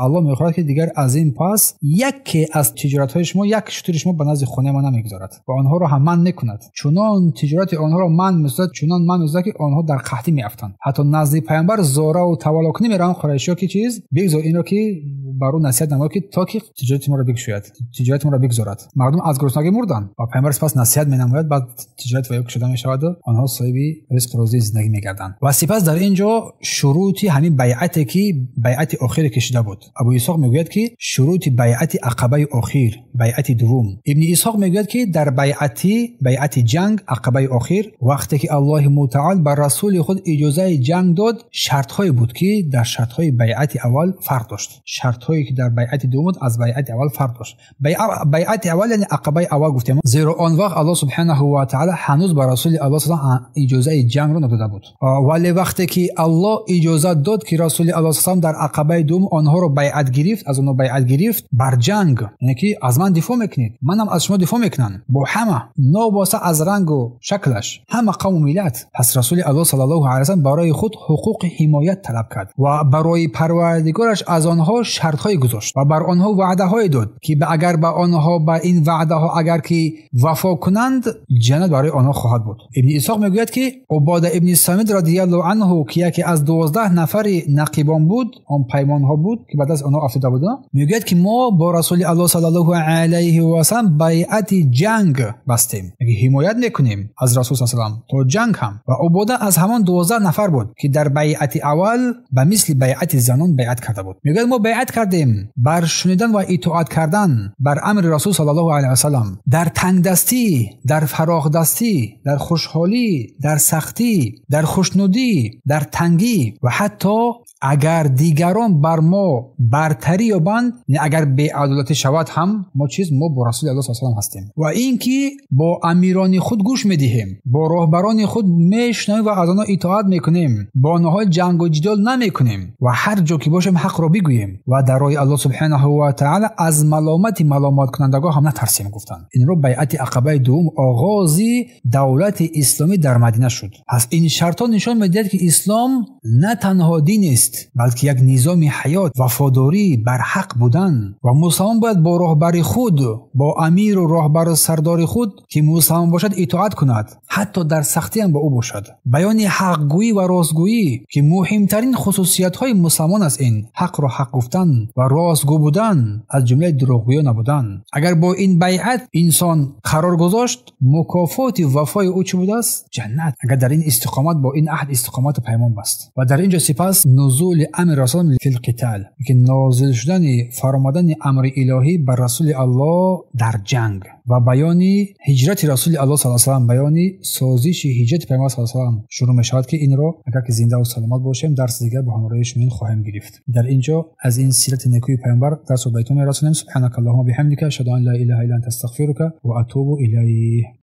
Аллоҳ мехӯрад ки дигар аз ин пас яке аз тиҷоратҳои шумо, як шутури шумо ба назди хонаи ман намегузарад ва онҳоро ҳам ман мекунад. Чунон тиҷорати онҳоро ман месозад, чунон ман месозад ки онҳо дар қаҳтӣ меафтанд. Ҳатто назди паёмбар зора ва таваллукунӣ мераванд қурайшиҳо ки чиз бигзор инро ки бар ӯ насиҳат намояд ки то ки тиҷорати моро бикушояд, тиҷорати моро бигзорад. Мардум аз гуруснагӣ мурданд ва паёмбар сипас насиҳат менамояд, баъд тиҷорат ва ё кушода мешавад ва онҳо соҳиби ризқу рӯзии зиндагӣ мегарданд. Ва сипас дар ин ҷо шурути ҳамин байъате ки байъати охире кашида буд. Абу Исҳоқ мегӯяд ки шурути байъати ақабаи охир, байъати дуввум. Ибни Исҳоқ мегӯяд ки дар байъати ҷанг ақабаи охир вақте ки Аллоҳи мутаол бар расули худ иҷозаи ҷанг дод, шартҳое буд ки дар шартҳои байъати аввал фарқ дошт. Шартҳое ки дар байъати дуввум буд аз байъати аввал фарқ дошт. Байъати аввал яъне ақабаи аввал гуфтем, зеро он вақт Аллоҳ субҳанаҳу ва таъала ҳанӯз ба расули Аллоҳ иҷозаи ҷангро надода буд. Вале вақте ки Аллоҳ иҷозат дод ки расули Аллоҳ саллаллоҳу дар ақабаи дуввум онҳоро байъат гирифт, аз онҳо байъат гирифт бар ҷанг, яъне ки аз ман дифоъ мекунед, манам аз шумо дифоъ мекунам, бо ҳама новобаста аз рангу шаклаш, ҳама қавму миллат. Пас расули Аллоҳ саллаллоҳу алайҳи васаллам барои худ ҳуқуқи ҳимоят талаб кард ва барои парвардигораш аз онҳо шартҳое гузошт ва бар онҳо ваъдаҳое дод ки агар ба онҳо ба ин ваъдаҳо агар ки вафо кунанд, ҷаннат барои онҳо хоҳад буд. Ибни Исҳоқ мегӯяд ки Убода ибни Самид радияллоҳу анҳу ки яке аз 12 нафари нақибон буд, он паймонҳо буд ки ба даст онҳо афтода буд, мегӯяд ки мо бо расули Аллоҳ саллаллоҳу алайҳи васаллам байъати ҷанг бастем, ҳимоят мекунем аз расул саллаллоҳу алайҳи васаллам то ҷанг ҳам. Ва Убода аз ҳамон 12 нафар буд ки дар байъати аввал ба мисли байъати занон байъат карда буд. Мегӯяд мо байъат кардем бар шунидан ва итоат кардан бар амри расул саллаллоҳу алайҳи васаллам дар тангдастӣ, дар фароғдастӣ, дар хушҳолӣ, дар сахтӣ, дар хушнудӣ, дар тангӣ ва ҳатто агар дигарон бар мо бартарӣ ёбанд, агар беадолатӣ шавад ҳам мо чиз мо бо расули Аллоҳ саллаллоҳу алайҳи васаллам ҳастем. Ва инки бо амирони худ гӯш медиҳем, бо роҳбарони худ мешунавем ва аз онҳо итоат мекунем, бо онҳо ҷангу ҷидол намекунем ва ҳар ҷо ки бошем ҳақро бигӯем ва дар роҳи Аллоҳ субҳанаҳу ва таъала аз маломати маломаткунандагон ҳам натарсем гуфтанд. Инро байъати ақабаи дуввум оғози давлати исломӣ дар Мадина шуд. Пас ин шартҳо нишон медиҳад ки ислом на танҳо дин аст, балки як низоми ҳаёт, вафодорӣ, барҳақ будан ва мусалмон бояд бо роҳбари худ, бо амиру роҳбару сардори худ ки мусалмон бошад итоат кунад, ҳатто дар сахтӣ ҳам бо ӯ бошад. Баёни ҳақгӯӣ ва ростгӯӣ ки муҳимтарин хусусиятҳои мусалмон аст, ин ҳақро ҳақ гуфтан, ва ростгӯ будан, аз ҷумлаи дурӯғгӯё набудан. Агар бо ин байъат инсон қарор гузошт, мукофоти вафои ӯ чӣ будааст? Ҷаннат. Агар дар ин истиқомат бо ин аҳд истиқомату паймон баст. Ва дар инҷо сипас нузули амри расул фил қитал, ки нозил шудани фаромадани амри илоҳӣ бар расули Аллоҳ дар ҷанг ва баёни ҳиҷрати расули Аллоҳ саллаллоҳу алайҳи васаллам, баёни созиши ҳиҷрати паёмбар саллаллоҳу алайҳи васаллам шурӯъ мешавад, ки инро агар ки зинда ва саломат бошем, дарси дигар бо ҳамроҳии шумо хоҳем гирифт. Дар инҷо аз ин сирати некӯи паёмбар дарсро ба итмом мерасонем. Субҳанакаллоҳумма биҳамдика, ашҳаду ан ла илаҳа илла анта, астағфирука ва атубу илайк.